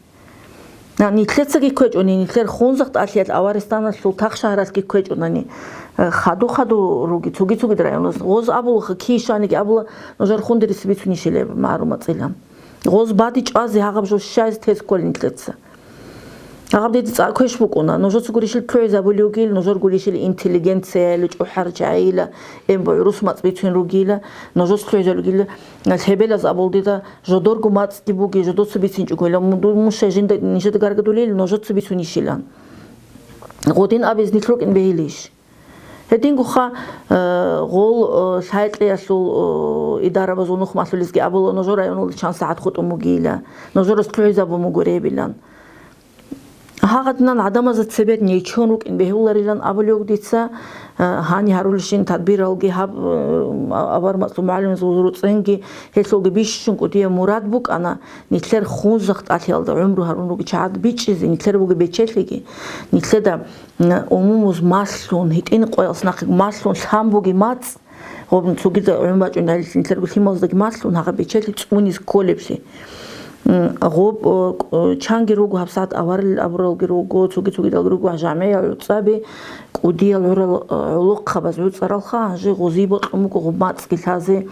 На, нилъецаги кквечӀони, нилъер Хунзахъ тӀалъиялъ аваристаналъул тахшагьаралъги кквечӀунани, э, хаду-хаду руги, цоги-цогид районаз. Гъоз абулаха, кийищаниги абула, нужер хундерис бицунищилеб магӀарул мацӀилан. Гъоз баде чӀвазе гьагъаб жо щайз тез кколин нилъеца. Гьагъаб дида цӀакъ квеш букӀуна, нужеца гурищил лъугӀизабулев вугил, нужер гурищил интеллигенцияйила, чӀухӀарчагӀийила, эмбо гӀурус мацӀ бицун ругила, нужеца лъугӀизабулев вугила, лъебелаз абул дида, жодорго мацӀги буги, жодоца бицинчӀого, ила муду-, муша жинда, нижеда гаргадулел, нужеца бицунищилан. Гъодин абиз нилъ рукӀин бегьилищ? Гьедингоха, э, гъол, э, лъайкьиялъул, э, идарабазул нухмалъулезги абула, нужер районалда чан сагӀат хутӀун бугила, нужерас лъугӀизабун буго ребилан. Гьагъадинан гӀадамазда цебе нечон рукӀин бегьуларилан абулев дица, э, гьани гьарулищин тадбиралги гьаб, э, авар мацӀлу мугӀалимзул руцӀенги, гьелъулги бищун кӀудияб мурад букӀана, нилъер Хунзахъ тӀалъиялда гӀумру гьарун руги чагӀад бичӀчӀизе, нилъер буги бечелъиги, нилъеда, м, умумуз малъун, гьитӀин къоялъ нахъе малъун лъан буги мацӀ, гъоб цогидал гӀун бачӀунел нилъерго лъималаздаги малъун гьагъа бечелъи цӀуниз кколеблъи. М, гъоб, о, к-, чанги руго гьабсагӀат аварал абуралги руго, цоги-цогидалги руго жамгӀиял гӀуцӀаби, кӀудиял гӀурал, о, гӀолохъабаз гӀуцӀаралха, гьанже гъозие бокьун буго гъоб мацӀги лъазе,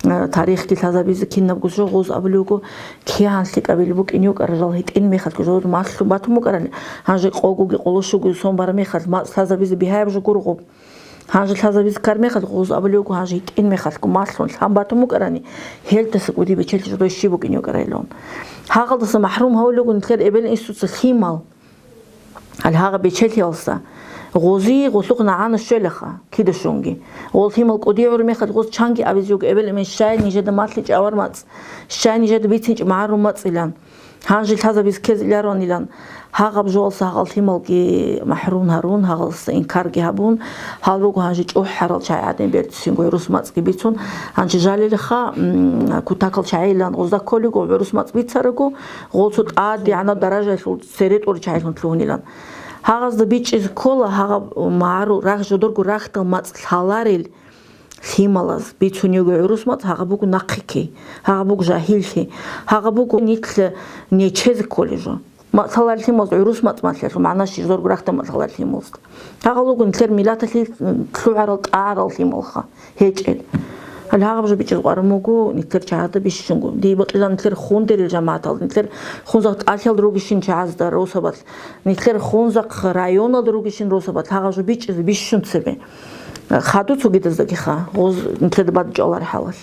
э, тарихги лъазабизе. Кинабго жо гъоз абулев вуго, кигӀан лъикӀабилеб букӀин йокӀара жал гьитӀин мехалъго жал малъун батун букӀарали, гьанже къогоги къолошуги сон бараб мехалъ мацӀ лъазабизе бигьаяб жо гуро гъоб. Гьанже лъазабизе ккар мехалъ гъоз абулев вуго, гьанже гьитӀин мехалъго малъун лъан батун букӀарани, гьелдаса кӀуди бечелъи жодой щиб букӀин йокӀарайилан. Гьагъалдаса махӀрум гьавулев вуго нилъер эбел-инсуца лъимал. Гьале гьагъа бечелъиялса Гъози гъолъухъ нагӀана щвелаха, кида щунги. Гъол лъимал кӀуди гӀур мехалъ гъоз чанги абизе його, эбел-эмен, щай нижеда малъичӀо авар мацӀ, щай нижеда бицинчӀо магӀарул мацӀилан. Гьанже лъазабиз ккезиларонилан. Гьагъаб жоялъа гьагъал лъималги махӀрум гьарун, гьагъалъа инкарги гьабун, гьал руго гьанже чӀухӀарал чагӀи гӀадин берцинго гӀурус мацӀги бицун. Гьанже жалилаха, м, кутакал чагӀилан гъозда кколего, гӀурус мацӀ бицараго, гъол цо тӀадегӀанаб даражаялъул цере тӀур чагӀилъун лъугьунилан. Гьагъазда бичӀчӀизе ккола гьагъаб магӀарул рагь-, жодорго рагьдал мацӀ лъаларел лъималаз. Бицунего гӀурус мацӀ гьагъаб буго нахъхӀи, гьагъаб буго жагьиллъи, гьагъаб буго нилъ нечезе кколей жо. Ма-, лъаларел лъималаз гӀурус мацӀ малъиялъул магӀна щиб, жодорго рагьдал мацӀ лъаларел лъималазда? Гьагъал руго нилъер миллаталъе лъугӀарал тӀагӀарал лъималха гьечӀел. Гьале гьагъаб жо бичӀчӀизе къваран буго нилъер чагӀазда бищунго. Дие бокьилан нилъер хундерил жамагӀаталда, нилъер Хунзахъ тӀалъалда ругищин чагӀазда росабалъ, нилъер Хунзахъ районалда ругищин росабалъ гьагъаб жо бичӀчӀизе бищун цебе. Хадур цогидаздаги ха, гъоз нилъеда бадчӀвалареб хӀалалъ.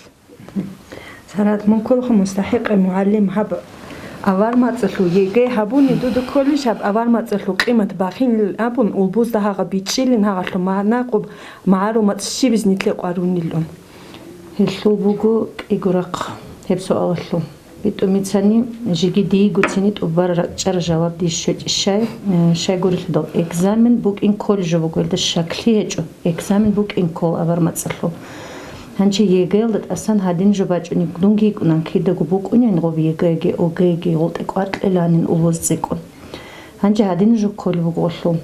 Сарат, мун кколха мустахӀикъай мугӀалим гьаб авар мацӀалъул ЕГЭ гьабуни, дуда кколищ гьаб авар мацӀалъул къимат бахинилан абун, улбузда гьагъаб бичӀчӀилин, гьагъалъул магӀна къуб магӀарул мацӀ щибиз нилъе къварунилан? Гьелъул буго кӀиго рахъ гьеб суалалъул. БитӀумицани, жеги диего цини тӀубараб ракӀчӀараб жаваб дие щвечӀищай, э, щайгурелъул экзамен букӀин кколеб жо буго, гьелда щаклъи гьечӀо, экзамен букӀин ккола авар мацӀалъул. Гьанже ЕГЭ-ялда тӀасан гьадин жо бачӀунеб, дунги йикӀунан кидаго букӀунин гъоб ЕГЭ-ги, ОГЭ-ги, гъолтӀе кӀвар кьеланин улбуз цӀикӀкӀун. Гьанже гьадин жо кколеб буго гъолъул.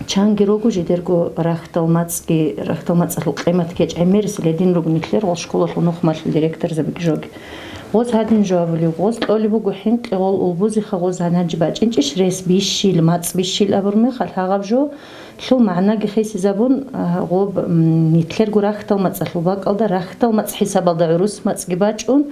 Чанги руго жидерго рагьдал мацӀги, рагьдал мацӀалъул къиматги гьечӀеб мерисел гьедин руго нилъер гъол школалъул нухмалъул директорзабиги жоги. Гъоз гьадин жо абулеб, гъоз кьолеб буго хӀинкъи гъол улбузеха, гъоз гьанже бачӀинчӀищ рес бищил, мацӀ бищил абур мехалъ гьагъаб жо лъул магӀнаги хисизабун, а, гъоб, м, нилъерго рагьдал мацӀалъул бакӀалда, рагьдал мацӀ хӀисабалда гӀурус мацӀги бачӀун,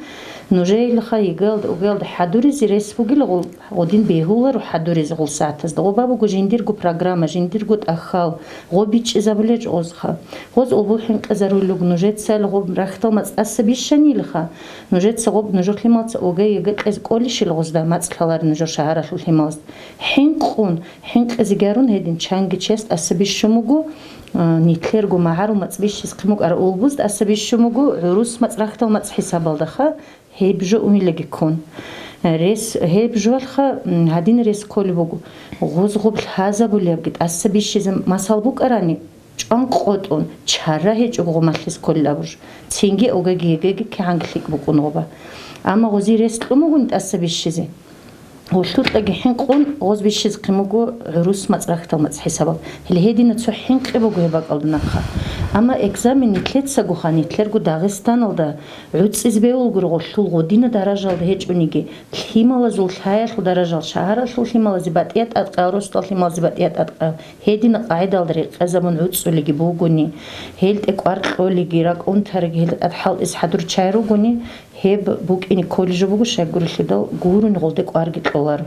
нужеелха ЕГЭ-ялда, ОГЭ-ялда хӀадуризе рес бугила гъол. Гъодин бегьуларо хӀадуризе гъол сагӀатазда. Гъоба буго жиндирго программа, жиндирго тӀахьал. Гъоб бичӀчӀизабулел гъозха. Гъоз улбу хӀинкъизарулел руго нужецайила гъоб рагьдал мацӀ тӀаса бищанилха. Нужеца гъоб нужер лъималца ОГЭ, ЕГЭ кьезе кӀолищила гъозда мацӀ лъаларин нужер шагьаралъул лъималазда. ХӀинкъун, хӀинкъизеги гьарун гьедин чанги чияс тӀаса бищун буго, а, нилъерго магӀарул мацӀ бищиз хъимукӀара улбуз тӀаса бищун буго, гӀурус мацӀ рагьдал мацӀ хӀисабалдаха. Гьеб жо унилаги ккун. Рес, гьеб жоялъха, м, гьадин рес кколеб буго. Гъоз гъоб лъазабулебги тӀаса бищизе масал букӀарани, чӀван къотӀун, чара гьечӀого гъомалъиз кколел абурж. Цинги ОГЭ-ги, ЕГЭ-ги кигӀанги лъикӀ букӀун гъоба. Амма гъози рес кьун бугони тӀаса бищизе. Гъолъулъаги хӀинкъун гъоз бищизехъин буго гӀурус мацӀ рагьдал мацӀ хӀисабал. Гьеле гьедина цо хӀинкъи буго гьеб бакӀалда нахъа. Амма экзамен нилъецагоха, нилъерго Дагъистаналда гӀуцӀизе бегьулгуро гъолъул гъодина даражалда гьечӀониги, лъималазул лъаялъул даражал шагьаралъул лъималазе батӀияб тӀадкъаял, росдал лъималазе батӀияб тӀадкъаял, гьедина къагӀидалда рекъезабун гӀуцӀулеги бугони, гьел тӀе кӀвар кьолеги, ракӀ унтареги, гьел тӀад хӀалтӀизе хӀадур чагӀи ругони, гьеб букӀине кколей жо буго, щайгурелъидал гурони гъолде кӀварги кьоларо.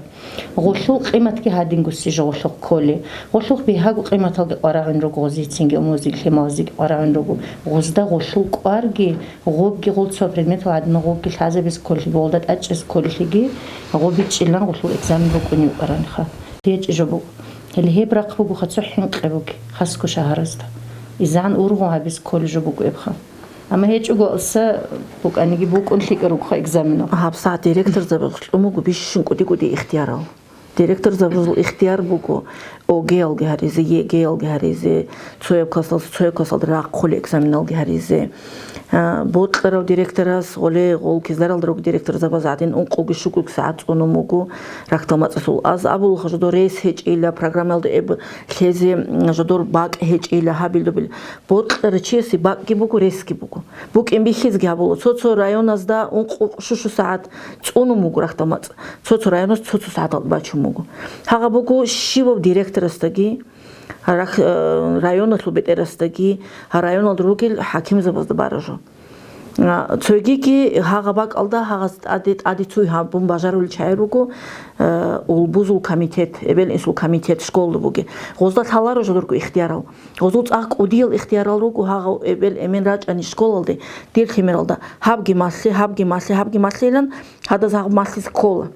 Гъолъул къиматги гьадингоси жо гъолъухъ кколей. Гъолъухъ бигьаго къиматалги къварагӀун руго гъозицинги, умузиги лъималазеги къварагӀун руго. Гъозда гъолъул кӀварги, гъобги гъол цо предметал гӀадин гъобги лъазабиз кколелъиги, гъолда тӀачӀиз кколелъиги, гъоб бичӀчӀилан гъолъул экзамен букӀунев вукӀараниха. ГьечӀи жо буго. Гьеле гьеб рахъ бугоха цо хӀинкъи буги, хасго шагьаразда. ИзегӀан ургъун гьабиз кколей жо буго эбха. Амма гьечӀого алса букӀаниги букӀун лъикӀа ругоха экзаменал. ГьабсагӀат директорзабазул кьун буго бищун кӀуди-кӀуди ихтиярал. Директорзабазул ихтияр буго ОГЭ-ялги гьаризе, ЕГЭ-ялги гьаризе, цояб классалъ-, цояб классалда рахъулел экзаменалги гьаризе. А, бокьарав директорас гъоле, гъол кизаралда руго директорзабаз гӀадин ункъоги щуго сагӀат цӀунун буго рагьдал мацӀалъул. Аз абулаха жодор рес гьечӀила, программаялда эб лъезе, м, жодор бакӀ гьечӀила, гьабил-дубил. Бокьарав чиясе бакӀги буго, ресги буго. БукӀин бихьизеги гьабула. Цо-цо районазда ункъо-щуго сагӀат цӀунун буго рагьдал мацӀ. Цо-цо районаз цо-цо сагӀаталда бачун буго. Гьагъаб буго щивав директорасдаги, рах-, э, районалъул бетӀерасдаги, гьа районалда ругел хӀакимзабазда бараб жо. А, цогиги гьагъа бакӀалда гьагъаз тӀаде, тӀаде цуй гьабун бажарулел чагӀи руго, э, улбузул комитет, эбел-инсул комитет школалда бугеб. Гъозда лъаларо жодорго ихтиярал. Гъозул цӀакъ кӀудиял ихтиярал руго гьагъав эбел-эмен рачӀани школалде, дир лъимералда, гьабги малъе, гьабги малъе, гьабги малъейилан, гьадаз гьаб малъизе ккола.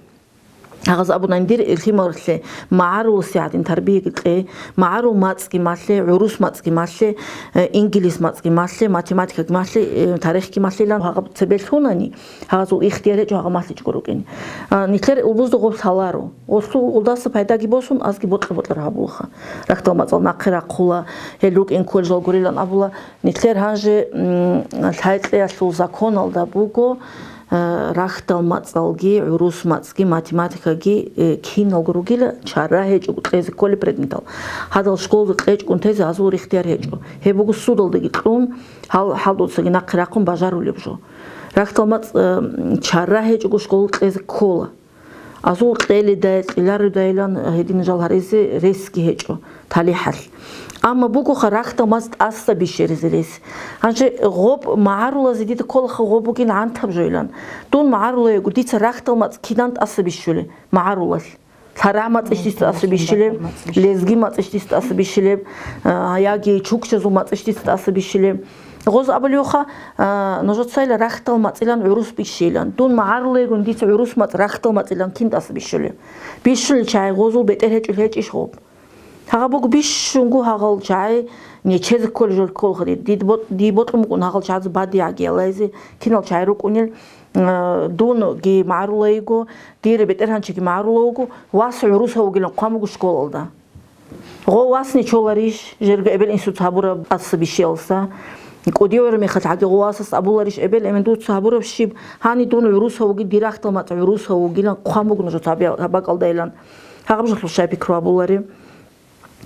Гьагъаз абунани дир лъималалъе магӀаруласе гӀадин тарбияги кье, магӀарул мацӀги малъе, гӀурус мацӀги малъе, э, инглис мацӀги малъе, математикаги малъе, э, тарихги малъилан гьагъаб цебе лъунани, гьагъазул ихтияр гьечӀо гьагъа малъичӀого рукӀин. А, нилъер улбузда гъоб лъаларо. Гъолъул гъолдаса пайдаги босун, азги бокьа-бокьараб гьабулаха. Рахьдал мацӀал нахъе рахъула, гьел рукӀин колледжал гурилан абула. Нилъер гьанже, м, лъай-кьеялъул законалда буго, э, рахьдал мацӀалги, гӀурус мацӀги, математикаги, э, киналго ругила, чара гьечӀого кьезе кколеб предметал. Гьадал школалда кьечӀгун тезе гьазул ихтияр гьечӀо. Гьеб буго судалдаги кьун, гьал-, гьалдуцаги нахъе рахъун бажарулеб жо. Рахьдал мацӀ, э, чара гьечӀого школалда кьезе ккола. Азул кьелидай, кьелародайилан гьедин жал гьаризе ресги гьечӀо талихӀалъ. Амма бугоха рахьдал мацӀ тӀаса бищеризе рес. Гьанже гъоб магӀарулазе дида кколаха гъоб бугин гӀантаб жойилан. Дун магӀарулаего дица рахьдал мацӀ кидан тӀаса бищулеб магӀарулалъ? ЛъарагӀ мацӀищ дица тӀаса бищилеб, лезги мацӀищ дица тӀаса бищилеб, а, яги чукчазул мацӀищ дица тӀаса бищилеб? Гъоз абулевха, а, нужецайила рахьдал мацӀилан гӀурус бищилан. Дун магӀарулайгун дица гӀурус мацӀ рахьдал мацӀилан кин тӀаса бищулеб? Бищулел чагӀи гъозул бетӀер гьечӀул гьечӀищ гъоб? Гьагъа буго бищунго гьагъал чагӀи нечез кколел жо кколха дир. Дид бо-, дие бокьун букӀун гьагъал чагӀазе бадигӀаги ялайзе кинал чагӀи рукӀунел, а, дунги магӀарулайго, дир бетӀергьанчиги магӀарулавго, вас гӀурусав вугилан хъван буго школалда. Гъо васни чоларищ, жерго эбел-инсуц гьабураб тӀаса бищиялса? КӀудияв гӀур мехалъ гьаги гъо васас абуларищ, эбел-эмен, дуца гьабураб щиб? Гьани дун гӀурусав вугин, дир рахьдал мацӀ гӀурусав вугилан хъван буго нужеца гьаб-, гьаб бакӀалдайилан. Гьагъаб жо лъушай пикру абулари.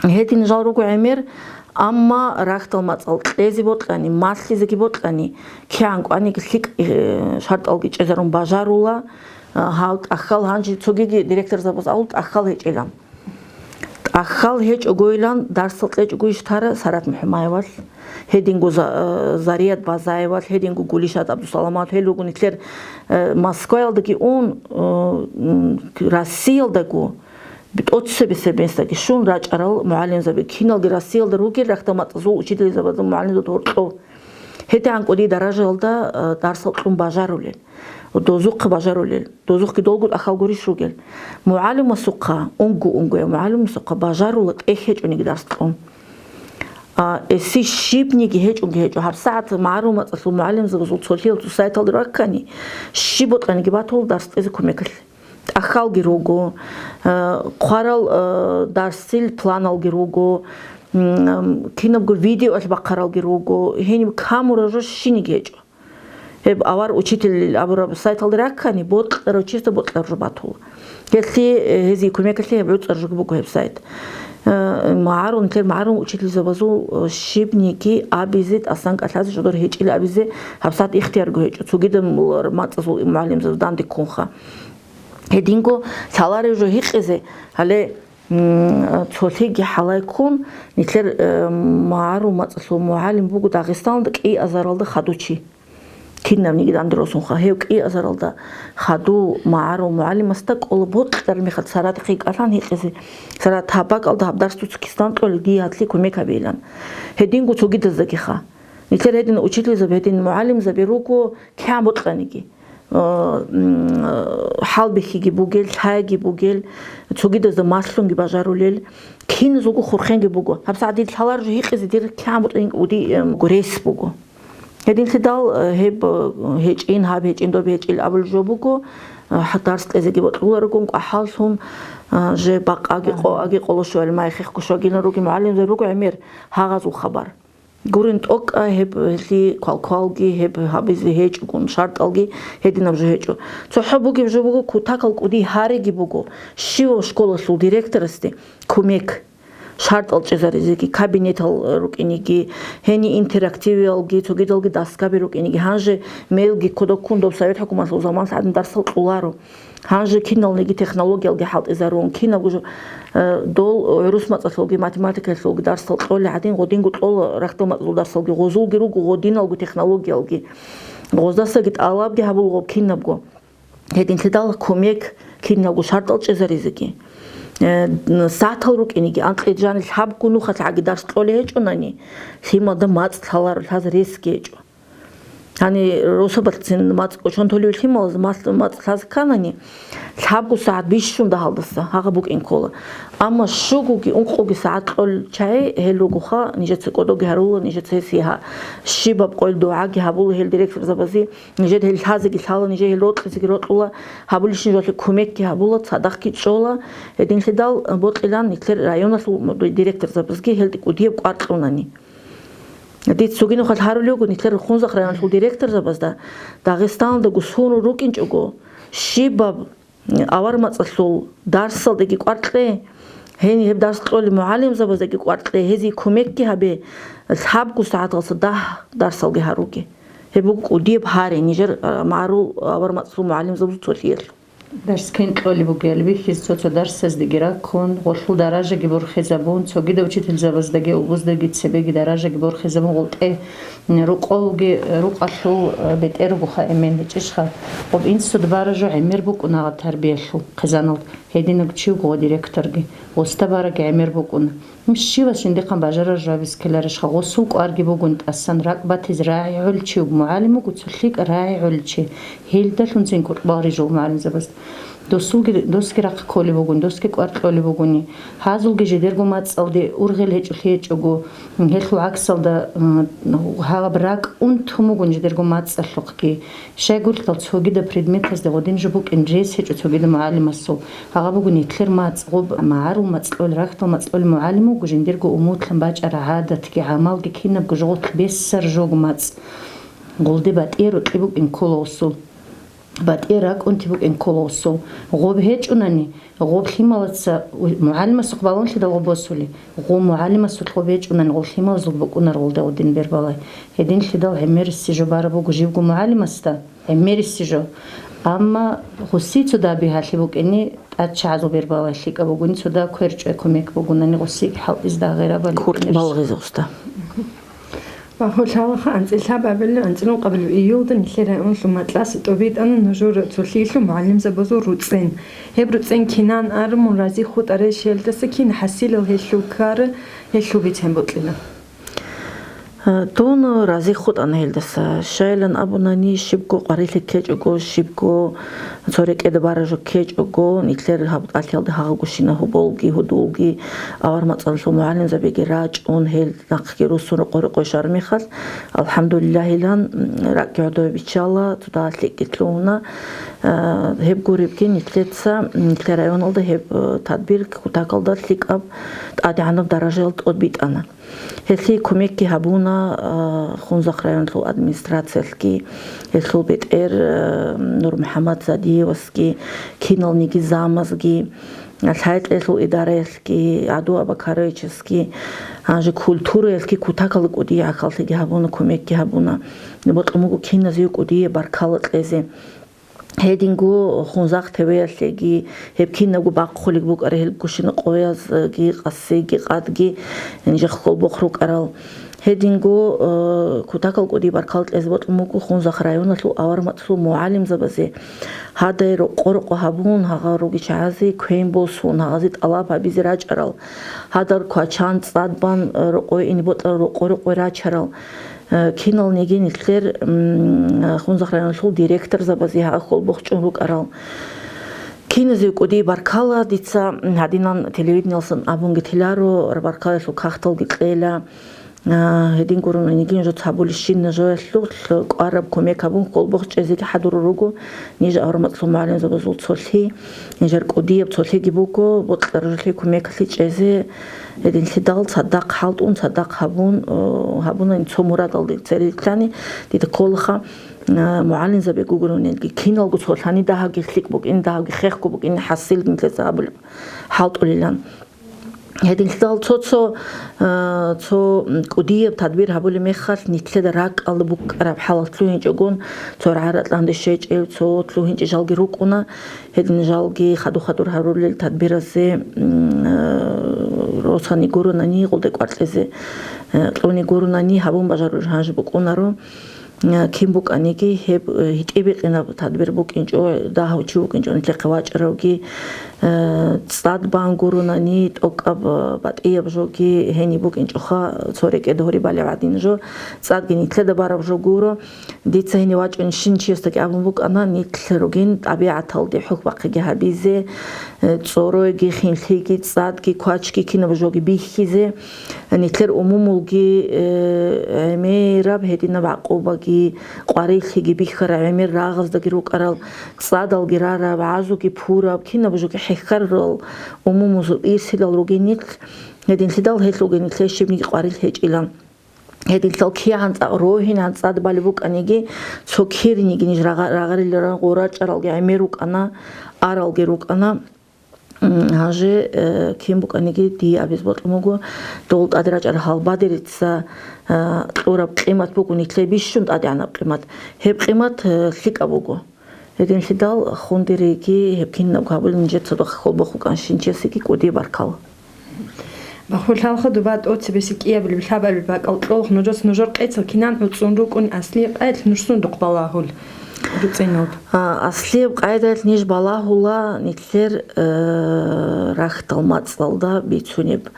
Гьедин жал руго гӀемер, амма рахьдал мацӀал кьезе бокьани, малъизеги бокьани, кигӀан кӀваниги лъикӀ, э, шартӀалги чӀезарун бажарула, а, гьав тӀахьал гьанже цогиги директорзабаз авул тӀахьал гьечӀилан. ТӀахьал гьечӀогойилан дарсал кьечӀогойищ тара Сарат МухӀамаевалъ, гьединго За-, э, Зарият Базаевалъ, гьединго Гулишат ГӀабдусаламат, гьел руго нилъер, э, Москваялдаги ун, э, м, Россиялдаго, тӀоцебесеб месдаги щун рачӀарал мугӀалимзаби, киналги Россиялда ругел рахьдал мацӀазул учительзабазул мугӀалимзабазул гьоркьов. ГьедигӀан кӀудияй даражаялда, э, дарсал кьун бажарулел, дозухъе бажарулел, дозухъги долго тӀахьал гурищ ругел. МугӀалимасухъа, унго-унгояв мугӀалимасухъа бажарула тӀехь гьечӀониги дарс кьун. А, эси щибниги гьечӀоги гьечӀо. ГьабсагӀат магӀарул мацӀалъул мугӀалимзабазул цолъиялъул сайталда раккани, щиб бокьаниги батула дарс кьезе кумекалъе. ТӀахьалги руго, э, хъварал, э, дарсил планалги руго, м, кинабго видеоялъ бахъаралги руго, гьениб камураб жо щиниги гьечӀо. Гьеб авар учитель абураб сайталда раккани, бокьарав, чисто бокьарав жо батула. Гьелъие, э, гьезие кумекалъе гьеб гӀуцӀар жо буго гьеб сайт. Э, магӀарул, нилъер магӀарул учительзабазул, э, щибниги абизе, тӀасан кӀалъазе жодор гьечӀила абизе гьабсагӀат ихтиярго гьечӀо, цогидал мацӀазул мугӀалимзабаз данде ккунха. Гьединго лъаларев жо гьикъизе, гьале, м, цолъиги хӀалай ккун, нилъер, э, магӀарул мацӀалъул мугӀалим буго Дагъистаналда кӀиазаралда хадув чи. Кинабниги данде росунха, гьев кӀиазаралда хадув магӀарул мугӀалимасда кӀола бокьараб мехалъ Саратихъе кӀалъан гьикъизе, Сарат, гьаб бакӀалда гьаб дарс дуца кисан кьолеб, дие гьалъие кумек гьабейилан. Гьединго цогидаздаги ха. Нилъер гьедин учительзаби, гьедин мугӀалимзаби руго кигӀан бокьаниги. Э, м, э, хӀалбихьиги бугел, лъайги бугел, цогидазда малъунги бажарулел, киназулго хурхенги буго. ГьабсагӀат дир лъалар жо гьикъизе дир кигӀан бутӀин уди, эм, рес буго. Гьединлъидал, э, гьеб, э, гьечӀин, гьаб гьечӀин, доб гьечӀил абулеб жо буго, э, гьа, дарс кьезеги бокьуларогун, кӀвахӀаллъун, э, же бакъаги къо-, аги къоло щугьал май хехго щвагилан руги мугӀалимзаби руго гӀемер гьагъазул хабар. Гурин тӀокӀа гьеб, гьелъи квалквалги, гьеб гьабизе гьечӀогун, шартӀалги гьединаб жо гьечӀо. ЦохӀо бугеб жо буго, кутакал кӀуди гьариги буго, щивав школалъул директорасде кумек, шартӀал чӀезаризеги, кабинетал рукӀиниги, гьени интерактивиялги, цогидалги доскаби рукӀиниги. Гьанже мелги кодоккун доб Совет хӀукуматалъул заманалъ гӀадин дарсал кьоларо. Гьанже киналниги технологиялги хӀалтӀизарун, кинабго жо, э, дол гӀурус мацӀалъулги математикалъулги дарсал кьолел гӀадин, гъодинго кьола рахьдал мацӀалъул дарсалги, гъозулги руго гъодиналго технологиялги. Гъоздасаги тӀалабги гьабулгъаб кинабго. Гьединлъидал кумек киналго шартӀал чӀезаризеги. Э, сагӀатал рукӀиниги, анкьида жаниб лъабго нухалъ гӀаги дарс кьолей гьечӀонани, лъималда мацӀ лъаларо, лъаз ресги гьечӀо. Гьанир росабалъцин мацӀ кӀочон толев лъималаз мацӀ, мацӀ лъазе кканани, лъабго сагӀат бищун дагьалдаса гьагъа букӀин ккола. Амма щугоги ункъоги сагӀат кьолел чагӀи гьел ругоха, нижеца кӀодоги гьарула, нижеца гьесие гьа-, щибаб къойил дугӀаги гьабула гьел директорзабазе, нижеда гьел лъазеги лъала, нижее гьел рокьизеги рокьула, гьабулищин жоялъе кумекги гьабула, цадахъги чӀола. Гьединлъидал бокьилан нилъер районалъул директорзабазги гьелде кӀудияб кӀвар кьунани. Дица цоги нухалъ гьарулев вуго, нилъер Хунзахъ районалъул директорзабазда Дагъистаналдаго сунун рукӀинчӀого, щибаб авар мацӀалъул дарсалдаги кӀвар кье, гьениб гьеб дарс кьолел мугӀалимзабаздаги кӀвар кье, гьезие кумекги гьабе, лъабго сагӀаталъа дагь дарсалги гьаруге. Гьеб буго кӀудияб гьари нижер, а, магӀарул авар мацӀалъул мугӀалимзабазул цолъиялъул. Дарс кин кьолеб бугебали бихьизе цо-цо дарсаздеги раккун, гъолъул даражаги борхизабун, цогидал учительзабаздаги, обуздаги цебеги даражаги борхизабун, гъолтӀе рукъовги, рукъалъул бетӀер ругоха эмен гьечӀищха? Гъоб инсуда бараб жо гӀемер букӀуна гьаб тарбиялъул хъизаналда, гьединав чи вуго директорги, гъосда барабги гӀемер букӀуна. Щивас жиндихъан бажарараб жавабиз ккеларищха? Гъосул кӀварги бугун тӀасан, ракӀ батизе рагӀи гӀолев чи вуго, мугӀалим вуго цо лъикӀ рагӀи гӀолев чи. Гьелдалъун цин куртӀбал рижу мугӀалимзабазда. Досулги, досги рахъ кколеб бугун, досги кӀвар кьолеб бугуни. Гьазулги жидерго мацӀалде ургъел гьечӀолъи гьечӀого, гьелъул гӀаксалда, м, гьаб ракӀ унтун бугун жидерго мацӀалъухъги. Щайгурелъул цогидаб предметазде гъодин жо букӀин рес гьечӀо цогидаб мугӀалимасул. Гьагъа буго нилъер мацӀ, гъоб магӀарул мацӀ кьолел, рахьдал мацӀ кьолел мугӀалим вуго жиндирго умутлъун бачӀараб гӀадатги гӀамалги кинабго жо гъорлъ бесар жого мацӀ. Гъолде батӀияб рокьи букӀин ккола гъосул. БатӀияб ракӀ унти букӀин ккола гъосул. Гъоб гьечӀунани, гъоб лъималаца, у-, мугӀалимасухъ балагьунлъидал гъоб босулеб, гъоб мугӀалимасухъ гъоб гьечӀунани, гъоб лъималазул букӀунар гъолда гъодин бербалай. Гьединлъидал гӀемерисеб жо бараб буго жибго мугӀалимасда. ГӀемерисеб жо. Амма гъосие цо дагьаб бигьалъи букӀине, тӀадчагӀазул бербалай лъикӀаб бугони, цо дагьаб кверчӀвай кумек бугунани гъосиеги хӀалтӀизе дагьаб гъерабали букӀинарищ. Курт балгъизе, уста. Багьула лъалаха, анцӀила лъабабилеб, анцӀила ункъабилеб июлда нилъер районалъул Макьаласе тӀобитӀана нужер цолъиялъул мугӀалимзабазул руцӀцӀен. Гьеб руцӀцӀен кинан араб, мун рази хутӀарай, щелдаса кин хӀасилал гьелъул ккара, гьелъул бицен бокьила. Дун рази хутӀана гьелдаса. Щайилан абунани, щибго къварилъи ккечӀого, щибго цо рекӀеда баражо ккечӀого, нилъер гьаб тӀалъиялда гьагъагущина гьоболги, гьудулги, авар мацӀалъул мугӀалимзабиги рачӀун, гьел нахъги руссун рокъо-рокъой щвараб мехалъ, алхӀамдулиллагьилан, ракӀги гӀодобе биччала, цо дагьа лъикӀги лъугьуна. Гьеб гуребги нилъеца, нилъер районалда гьеб тадбир кутакалда лъикӀаб, тӀадегӀанаб даражаялда тӀобитӀана. Гьелъие кумекги гьабуна, а, Хунзахъ районалъул администрациялъги, гьелъул бетӀер, а, НурмухӀаммад Задиевасги, киналниги замазги, лъай-кьеялъул идараялъги, ГӀаду Абакаровичасги, гьанже культураялъги кутакалда кӀудияб гӀахьаллъиги гьабуна, кумекги гьабуна. Бокьун буго киназеги кӀудияб баркала кьезе. Гьединго Хунзахъ ТВ-ялъеги, гьеб кинабго бахъулеб букӀараб гьел гущина къоязги, къасиги, къадги, нижехъ хьолбохъ рукӀарал. Гьединго, э, кутакал кӀудияб баркал кьезе бокьун буго Хунзахъ районалъул авармацӀлъул мугӀалимзабазе. Гьадай рокъо-рокъо гьабун, гьагъа руги чагӀазе квен босун, гьагъазе тӀалаб гьабизе рачӀарал. Гьадар квачан цӀад бан, э, рокъой ине бокьарал, рокъой-рокъой рачарал. Э, киналниги нилъер, м, Хунзахъ районалъул директорзабазе гьа хьолбохъ чӀун рукӀарал. Киназего кӀудияб баркала, дица гьадинан телевидениялъан абунги теларо, баркалалъул кагъталги кьела. А, гьедин гурони нигин жо цабулищинна жоялъул кӀвараб кумек гьабун хьолбохъ чӀезеги хӀадуру руго, ниж авармацӀлъул мугӀалимзабазул цолъи, нижер кӀудияб цолъиги буго, бокьараб жолъи кумекалъе чӀезе. Гьединлъидал цадахъ хӀалтӀун, цадахъ гьабун, э, гьабуна цо мурадалде цере лъани, дида кколаха, э, мугӀалимзаби гугуронелги, киналго цолъани дагьабги лъикӀ букӀин, дагьабги хехго букӀин, хӀасил нилъеца гьабулеб хӀалтӀулилан. Гьединлъидал цо-цо, э, цо кӀудияб тадбир гьабулеб мехалъ, нилъеда ракӀалда букӀараб хӀалалъ лъугьинчӀогун, цо рагӀа-ракьанде щвечӀев, цо лъугьинчӀей жалги рукӀуна. Гьедин жалги хадур-хадур гьарулел тадбиразе, м, э, росани гуронани, гъулде кӀвар кьезе, э, кьуни гуронани гьабун бажарулел гьанже букӀунаро. Э, кин букӀаниги, гьеб, э, гьитӀинаб тадбир букӀинчӀо, дагьав чи вукӀинчӀо нилъехъе вачӀаравги, э, цӀад бан гуронани, тӀокӀаб, э, батӀияб жоги гьениб букӀинчӀоха, цо рекӀеда гьориб балеб гӀадин жо, цӀадги нилъеда бараб жо гуро. Дица гьенив вачӀунщин чиясдаги абун букӀана, нилъ ругин тӀабигӀаталде хӀухьбахъиги гьабизе, э, цӀоройги, хинлъиги, цӀадги, квачги, кинаб жоги бихьизе. Нилъер умумулги, э, гӀемераб гьединаб гӀакъубаги, къварилъиги бихьараб, гӀемер рагъаздаги рукӀарал, цӀадалги рараб, гӀазуги пураб, кинаб жоги хӀехьарал умумузул ирсилал ругин нилъ. Гьединлъидал гьелъулги нилъее щибниги къварилъи гьечӀила. Гьединлъидал кигӀан цӀакъ рогьинан цӀад балеб букӀаниги, цо кириниги ниж рагъа-, рагъариларан гъурачӀаралги гӀемер рукӀана, аралги рукӀана. М, гьанже, э, кин букӀаниги, дие абиз бокьун буго, дол тӀаде рачӀарал гьалбадерица, э, кьураб къимат буго нилъее бищун тӀадегӀанаб къимат. Гьеб къимат, э, лъикӀаб буго. Гьединлъидал хундериги гьеб кинабго гьабулин нижер цадахъ хьолбохъ букӀанщинчиясеги кӀудияб баркала. Бахулалха дуба тӀоцебеси кӀиябилеб лъабабилеб бакӀал кьолх нужец нужер къецал кинан гӀуцӀун рукӀун аслияб къайдалъ нуж сундухъ балагьул руцӀинал. А, аслияб къайдалъ ниж балагьула нилъер, э, рахьдал мацӀалда бицунеб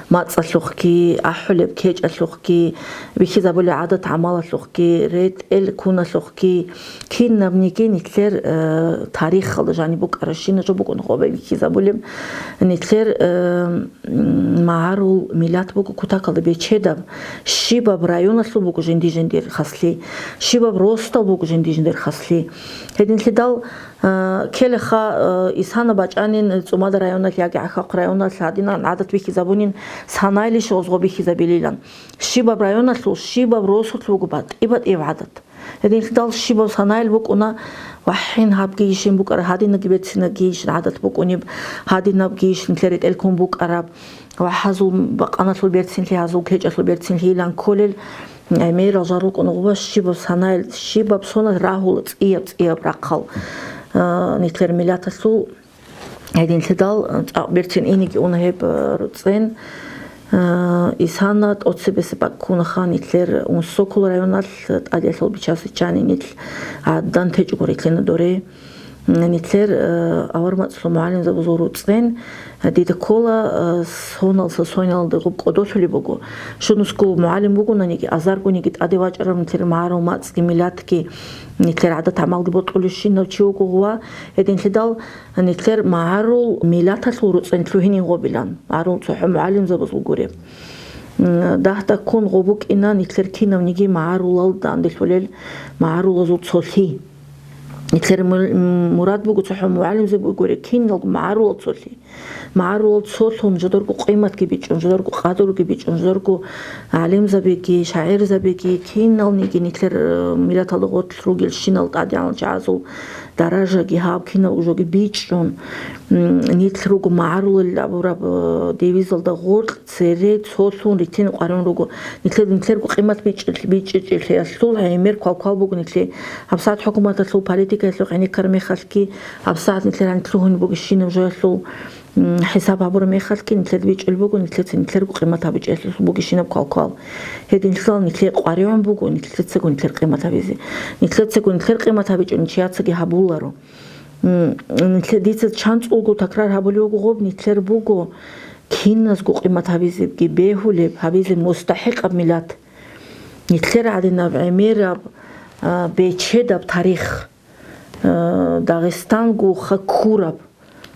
мацӀалъухъги, ахӀулеб кечӀалъухъги, бихьизабулеб гӀадат-гӀамалалъухъги, ретӀел куналъухъги, кинабниги нилъер, э, тарихалда жаниб букӀарабщина жо букӀун гъоба бихьизабулеб. Нилъер, э, м, магӀарул миллат буго кутакалда бечедаб, щибаб районалъул буго жинди-жиндир хаслъи, щибаб росдал буго жинди-жиндир хаслъи. Гьединлъидал, э, келеха, э, исана бачӀанин ЦӀумада районалъ яги ГӀахьахъ районалъ гьадинан гӀадат бихьизабунин, санайлищ гъозго бихьизабилилан. Щибаб районалъул, щибаб росулъ буго батӀи-батӀияб гӀадат. Гьединлъидал щибаб санайл букӀуна, вахӀин гьабгийищин букӀараб, гьадинабги берцинабгийищин гӀадат букӀунеб, гьадинабгийищ нилъер ретӀел ккун букӀараб, ва гьазул бакъаналъул берцинлъи, гьазул кечӀалъул берцинлъи илан кколел гӀемерал жал рукӀун гъуба щибаб санайл, щибаб сонал рагьула цӀияб-цӀияб рахъал, а, нилъер миллаталъул. Гьединлъидал цӀакъ берцин иниги уна гьеб, э, руцӀен, э, исана тӀоцебесеб бакӀ ккунаха нилъер Унсокол районалъ тӀадиялъул Бичасичани нилъ гӀадан течӀого рилълъина доре. Нилъер, э, авар мацӀлъун мугӀалимзабазул руцӀен, э, дида ккола, э, соналса соналда гъуб кӀодолъулеб буго. Щунусго мугӀалим вугонаниги, азаргониги тӀаде вачӀарав нилъер магӀарул мацӀги миллатги, нилъер гӀадат-гӀамалги бокьулевщинав чи вуго гъува. Гьединлъидал Нилъер магӀарул миллаталъул руцӀен лъугьинин гъобилан, магӀарул цохӀо мугӀалимзабазул гуреб. М, дагьда ккун гъоб букӀина нилъер кинавниги магӀарулал данделъулел магӀарулазул цолъи. Нилъер му-, м, мурад буго цохӀо мугӀалимзаби гуре киналго магӀарулал цолъи. МагӀарулал цолъун жодарго къиматги бичӀчӀун, жодарго къадруги бичӀчӀун, жодарго гӀалимзабиги, шагӀирзабиги, киналниги нилъер, э, миллаталда гъорлъ ругелщинал тӀадегӀанал чагӀазул даражаги гьаб кинаб жоги бичӀчӀун, м, нилъ руго магӀарулел абураб, э, девизалда гъоркь цере цолъун ритин къваригӀун руго. Нилъер, нилъерго къимат бичӀчӀи-, бичӀчӀичӀелъиялъул гӀемер квалквал буго нилъе. ГьабсагӀат хӀукуматалъул политикаялъухъ гӀенеккараб мехалъги, гьабсагӀат нилъер гьаниб лъугьунеб бугебщинаб жоялъул, м, хӀисаб гьабураб мехалъги нилъеда бичӀчӀулеб буго, нилъеца нилъерго къимат гьабичӀелъул бугебщинаб квалквал. Гьединлъидал нилъее къваригӀун буго, нилъецаго нилъер къимат гьабизе. Нилъецаго нилъер къимат гьабичӀони чияцаги гьабуларо. М, нилъе-, дица чанцӀулго такрар гьабулев вуго гъоб, нилъер буго киназго къимат гьабизебги бегьулеб, гьабизе мустахӀикъаб миллат. Нилъер гӀадинаб гӀемераб, а, бечедаб тарих, а, Дагъистанго хаккураб.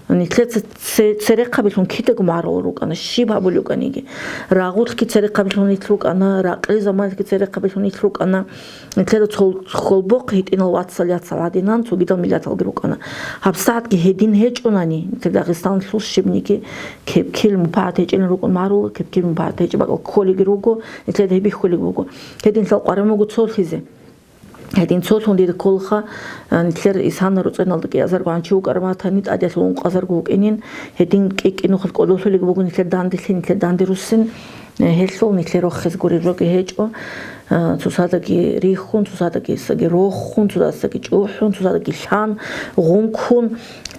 Нилъеца це-, церехъабилъун кидаго магӀарулал рукӀана, щиб гьабулев вукӀаниги. Рагъулъги церехъабилъун нилъ рукӀана, ракълил заманалъги церехъабилъун нилъ рукӀана. Нилъеда цо-, хьолбохъ гьитӀинал вацал-яцал гӀадинан цогидал миллаталги рукӀана. ГьабсагӀатги гьедин гьечӀонани, нилъер Дагъистаналъул щибниги кеп-кил мунпагӀат гьечӀилан рукӀун магӀарулал, кеп-кил мунпагӀат гьечӀеб бакӀал кколеги руго, нилъеда гьеб бихьулеги буго. Гьединлъидал къваригӀун буго цолъизе. Гьедин цолъун дида кколаха, а, нилъер исана руцӀеналда кӀиазарго гӀанчи вукӀараб матани, тӀадиялъул ункъазарго вукӀинин, гьедин кӀи-кӀи нухалъ кӀодолъулеги буго нилъер данделъи, нилъер данде руссин, э, гьелъул нилъер рохизе гуреб жоги гьечӀо, а, цоцаздаги рихьун, цоцаздаги саги рохун, цоцаздаги чӀухӀун, цоцаздаги лъан, гъункун,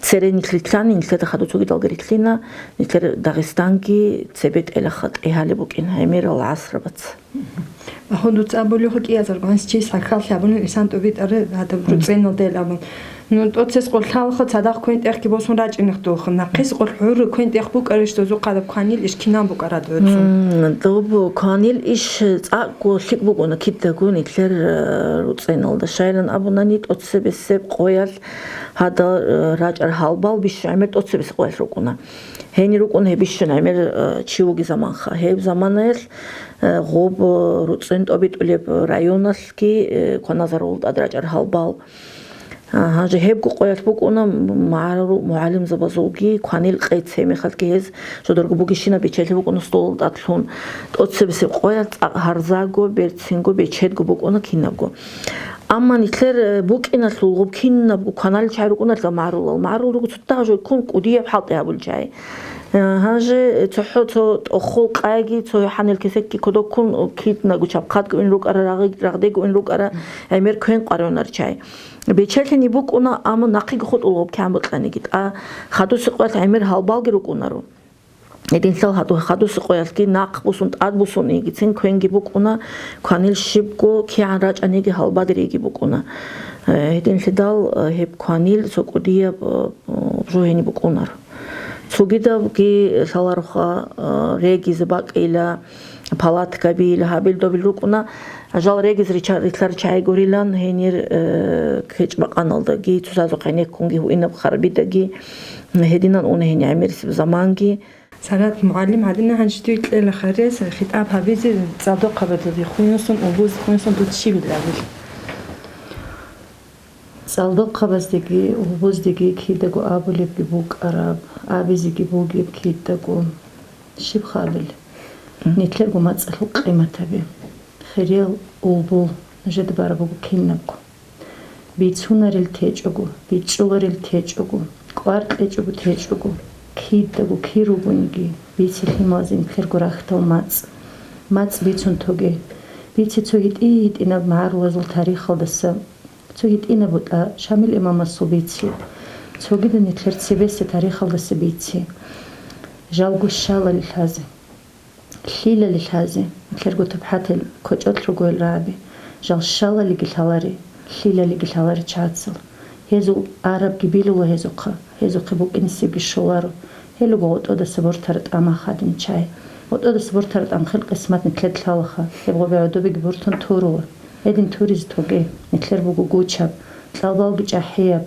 цере нилъ рилълъани, нилъеда хадур цогидалги рилълъина, нилъер Дагъистанги цебетӀелаха тӀегьалеб букӀин гӀемерал гӀасрабац. Ахун дуца абулехъо кӀиазарго, гьанс чияс гӀахьаллъи абунин, исан тӀубитӀаре гьадаб, мгм, руцӀцӀеналда ил абун. Ну, тӀоцес къолъалха цадахъ квен-тӀехги босун рачӀинех дулха. Нахъис къолъ гӀур квен-тӀех букӀарищ дозухъ гьадаб кванил иш кинан букӀарад гӀуцӀун? М, доб кванил иш цӀакъго лъикӀ букӀуна кидаго нилъер, э, руцӀцӀеналда. Щайилан абунани, тӀоцебесеб къоялъ гьадал, э, рачӀар гьалбал бищун гӀемер тӀоцебесеб къоялъ рукӀуна. Гьенир рукӀун гьеб бищун гӀемер, э, чи вуги заманха. Гьеб заманаялъ, э, гъоб, э, руцӀцӀен тӀобитӀулеб районалъги, э, кваназарулда тӀад рачӀар гьалбал. А, гьанже гьебго къоялъ букӀуна магӀарул мугӀалимзабазулги кванил къец, гьебмехалъги гьез жодорго бугищинаб бечелъи букӀуна столалда тӀад лъун. ТӀоцебесеб къоялъ цӀакъ гьарзаго, берцинго, бечедго букӀуна кинабго. Амма нилъер, э, букӀиналъул гъоб кинабго кваналел чагӀи рукӀуналъа магӀарулал. МагӀарул руго цо дагьа жо ккун кӀудияб хӀалтӀи гьабулел чагӀи. Э, гьанже цохӀо цо тӀохол къайги, цо гьанил кесекги кодоккун, о, киднаго чабхъадго ин рукӀара, рагъи-, рагъдего ин рукӀара, гӀемер квен къваригӀунар чагӀи. Бечелъани букӀуна, амма нахъеги хутӀула гъоб кигӀан бокьаниги. ТӀа хадуси къоялъ гӀемер гьалбалги рукӀунаро. Гьединлъидал гьаду-, хадуси къоялъги нахъ бусун, тӀад бусун йигицин квенги букӀуна, кванил щибго кигӀан рачӀаниги гьалбадериги букӀуна. Э, гьединлъидал, э, гьеб кванил цо кӀудияб, э, жо гьениб букӀунаро. Цогидабги лъалароха, э, регизе бакӀила, палаткабил, гьабил-добил рукӀуна. Жал региз рича-, рилълъарал чагӀи гурилан гьенир, э, кечӀ-бакъаналдаги, цоцазухъ гьенеккунги гьуинаб харбидаги, гьединан уна гьенир гӀемерисеб заманги. Салат мугӀалим, гьадинан гьанже дуе кьела хъарес хитӀаб гьабизе цӀалдохъабазда, хуюнсан, улбуз хуюнсан дуца щиб илабил? ЦӀалдохъабаздеги, улбуздеги кидаго абулебги букӀараб, абизеги бугеб кидаго. Щиб хабил? Мгм. Нилъерго мацӀалъул къимат гьабе. Хириял улбул нужеда бараб буго кинабго. Бицунарел течӀого, бичӀчӀуларел течӀого, кӀвар кьечӀого течӀого, кидаго кир ругониги, бице лъималазе нилъерго рахьдал мацӀ. МацӀ бицун тоге. Бице цо гьитӀи-гьитӀинаб магӀарулазул тарихалдаса. Цо гьитӀинаб бутӀа Шамил имамасул бици, цогидал нилъер цебесеб тарихалдаса бици. Жалго щалали лъазе, лъилали лъазе, нилъерго тапхӀатал кочӀолъ ругоял рагӀаби, жал щалалиги лъаларе, лъилалиги лъаларе чагӀацал. Гьезул арабги билула гьезухъа, гьезухъе букӀинисебги щоларо. Гьелуго гъотӀодаса бортара тӀамах гьадин чагӀи. ГъотӀодаса бортара тӀамхил къисмат нилъеда лъалаха, гьеб гъобегӀодобиги буртун турула. Гьедин туризе тоге, нилъер буго гучаб, кьалбалги чӀахӀияб,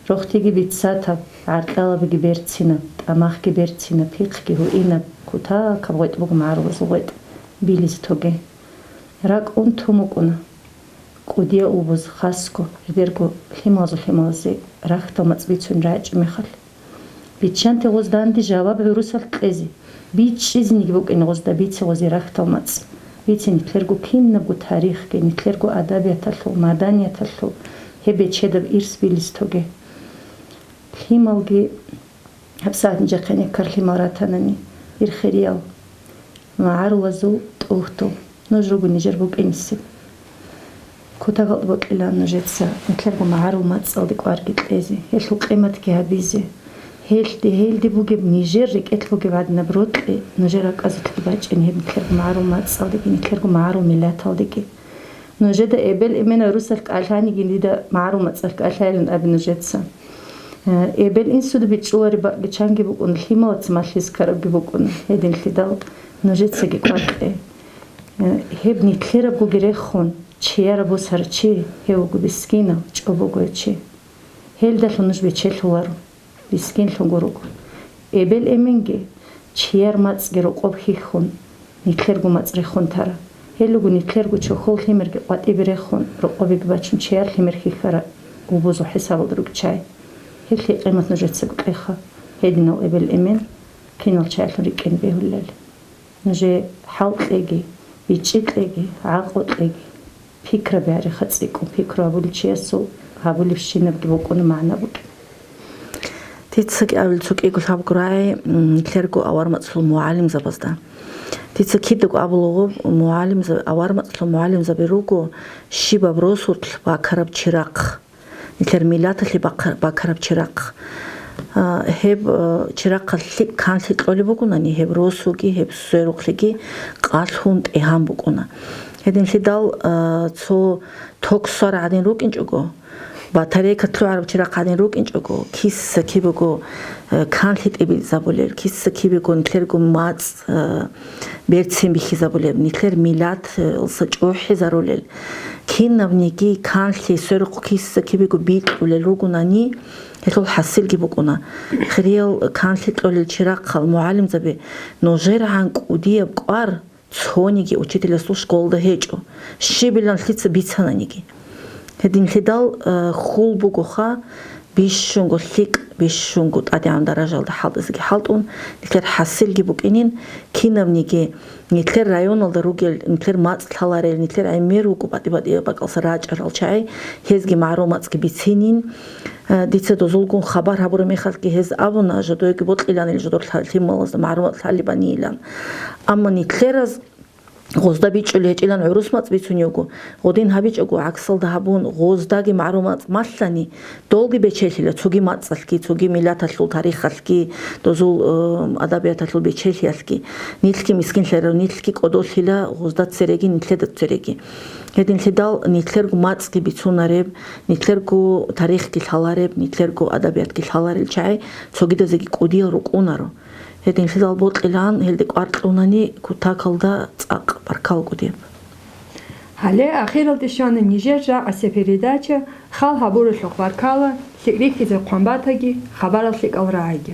рохтиги бицатаб, гӀаркьалабиги берцинаб, тӀамахги берцинаб, пихъги гьуинаб, кутакаб гъветӀ буго магӀарулазул гъветӀ, билизе тоге. РакӀ ун тун букӀуна. КӀудияв улбуз хасго, гьедерго лъималазул лъималазе рахьдал мацӀ бицун рачӀи мехалъ. Биччанте гъоз данде жаваб гӀурусалъ кьезе, бичӀчӀизениги букӀине гъозда бице гъозе рахьдал мацӀ. Бице нилъерго кинабго тарихги, нилъерго адабияталъул, маданияталъул гьеб бечедаб ирс билиз тоге. Лъималги гьабсагӀат нижехъе неккар лъимал ратанани, ир хириял. МагӀарулазул тӀугьдул. Нуж руго нижер букӀинисеб. Кутакалда бокьилан нужеца, нилъерго магӀарул мацӀалде кӀварги кьезе, гьелъул къиматги гьабизе. Гьелъде, гьелде бугеб нижер рекӀелъ бугеб гӀадинаб рокьи нужер ракӀазулъги бачӀин гьеб нилъерго магӀарул мацӀалдеги, нилъерго магӀарул миллаталдеги. Нужеда эбел-эмен гӀурусалъ кӀалъаниги дида магӀарул мацӀалъ кӀалъайилан абе нужеца. Э, эбел-инсуда бичӀчӀулареб бакӀги чанги букӀун, лъималаца малъизе ккарабги букӀун, гьединлъидал нужецаги кӀвар кье. Э, гьеб нилъерабгоги рехун, чияр босарав чи, гьев вуго бискинав, чӀобогояв чи. Гьелдалъун нуж бечелъуларо, бискинлъун гуро. Эбел-эменги, чияр мацӀги рокъоб хьихьун, нилъерго мацӀ рехун тара. Гьелуго нилъерго чохьол лъимерги къватӀибе рехун, рокъобеги бачун чияр лъимер хьихьара, улбузул хӀисабалда ругел чагӀи. Гьелъие къимат нужецаго кьеха, гьединал эбел-эмен кинал чагӀилъун рикӀкӀине бегьулел. Нужее хӀал кьеги, бичӀчӀи кьеги, гӀакълу кьеги. Пикраби гьариха цӀикӀкӀун, пикру гьабулев чиясул гьабулебщинабги букӀуна магӀна букӀин. Дицаги абил цо кӀиго лъабго рагӀи, м, нилъерго авар-мацӀалъул мугӀалимзабазда. Дица кидаго абулаго, мугӀалимзаб-, авар-мацӀалъул мугӀалимзаби руго щибаб росулъ бакараб чирахъ. Нилъер миллаталъе бахъ-, бакараб чирахъ. А, гьеб, а, чирахъалъ лъикӀ канлъи кьолеб бугонани, гьеб росуги, гьеб сверухълъиги къалъун тӀегьан букӀуна. Гьединлъидал, а, цо ток ссвара гӀадин рукӀинчӀого, батарейка лъугӀараб чирахъ гӀадин рукӀинчӀого, киса-кибего, а, канлъи тӀибилзабулел, киса-кибего нилъерго мацӀ, а, берцин бихьизабулеб, нилъер миллат, а, алса чӀухӀизарулел, кинабниги канлъи сверухъ киса-кибего бикьулел ругонани, гьелъул хӀасилги букӀуна. Хириял канлъи кьолел чирахъал мугӀалимзаби нужергӀан кӀудияб кӀвар цониги учителасул школалда гьечӀо, щибилан лъица бицананиги. Гьединлъидал, э, хьул бугоха, бищунго лъикӀ, бищунго тӀадегӀан даражалда хӀалтӀизеги хӀалтӀун, нилъер хӀасилги букӀинин, кинабниги нилъер районалда ругел, нилъер мацӀ лъаларел, нилъер гӀемер вуго батӀи-батӀияб бакӀалса рачӀарал чагӀи, гьезги магӀруматги бицинин. Э, дица дозулгун хабар гьабураб мехалъги гьез абуна, жодойги бокьилан ил жодор лъа-, лъималазда магӀрумат лъалебанийилан. Амма нилъераз гъозда бичӀчӀулей гьечӀилан гӀурус мацӀ бицунев вуго. Гъодин гьабичӀого, гӀаксалда гьабун, гъоздаги магӀрумат малъани, долги бечелъила цоги мацӀалъги, цоги миллаталъул тарихалъги, дозул, э, адабияталъул бечелъиялъги. Нилъги мискинлъарал, нилъги кӀодолъила гъозда цереги, нилъеда цереги. Гьединлъидал нилъерго мацӀги бицунареб, нилъерго тарихги лъалареб, нилъерго адабиятги лъаларел чагӀи цогидазеги кӀудиял рукӀунаро. Гьединлъидал бокьилан гьелде кӀвар кьунани кутакалда цӀакъ баркалго дир. Гьале ахиралде щвана нижер рагӀасе передача, хал гьабуралъухъ баркала, лъикӀ рихьизе хъван батаги, хабарал лъикӀал рагӀиги.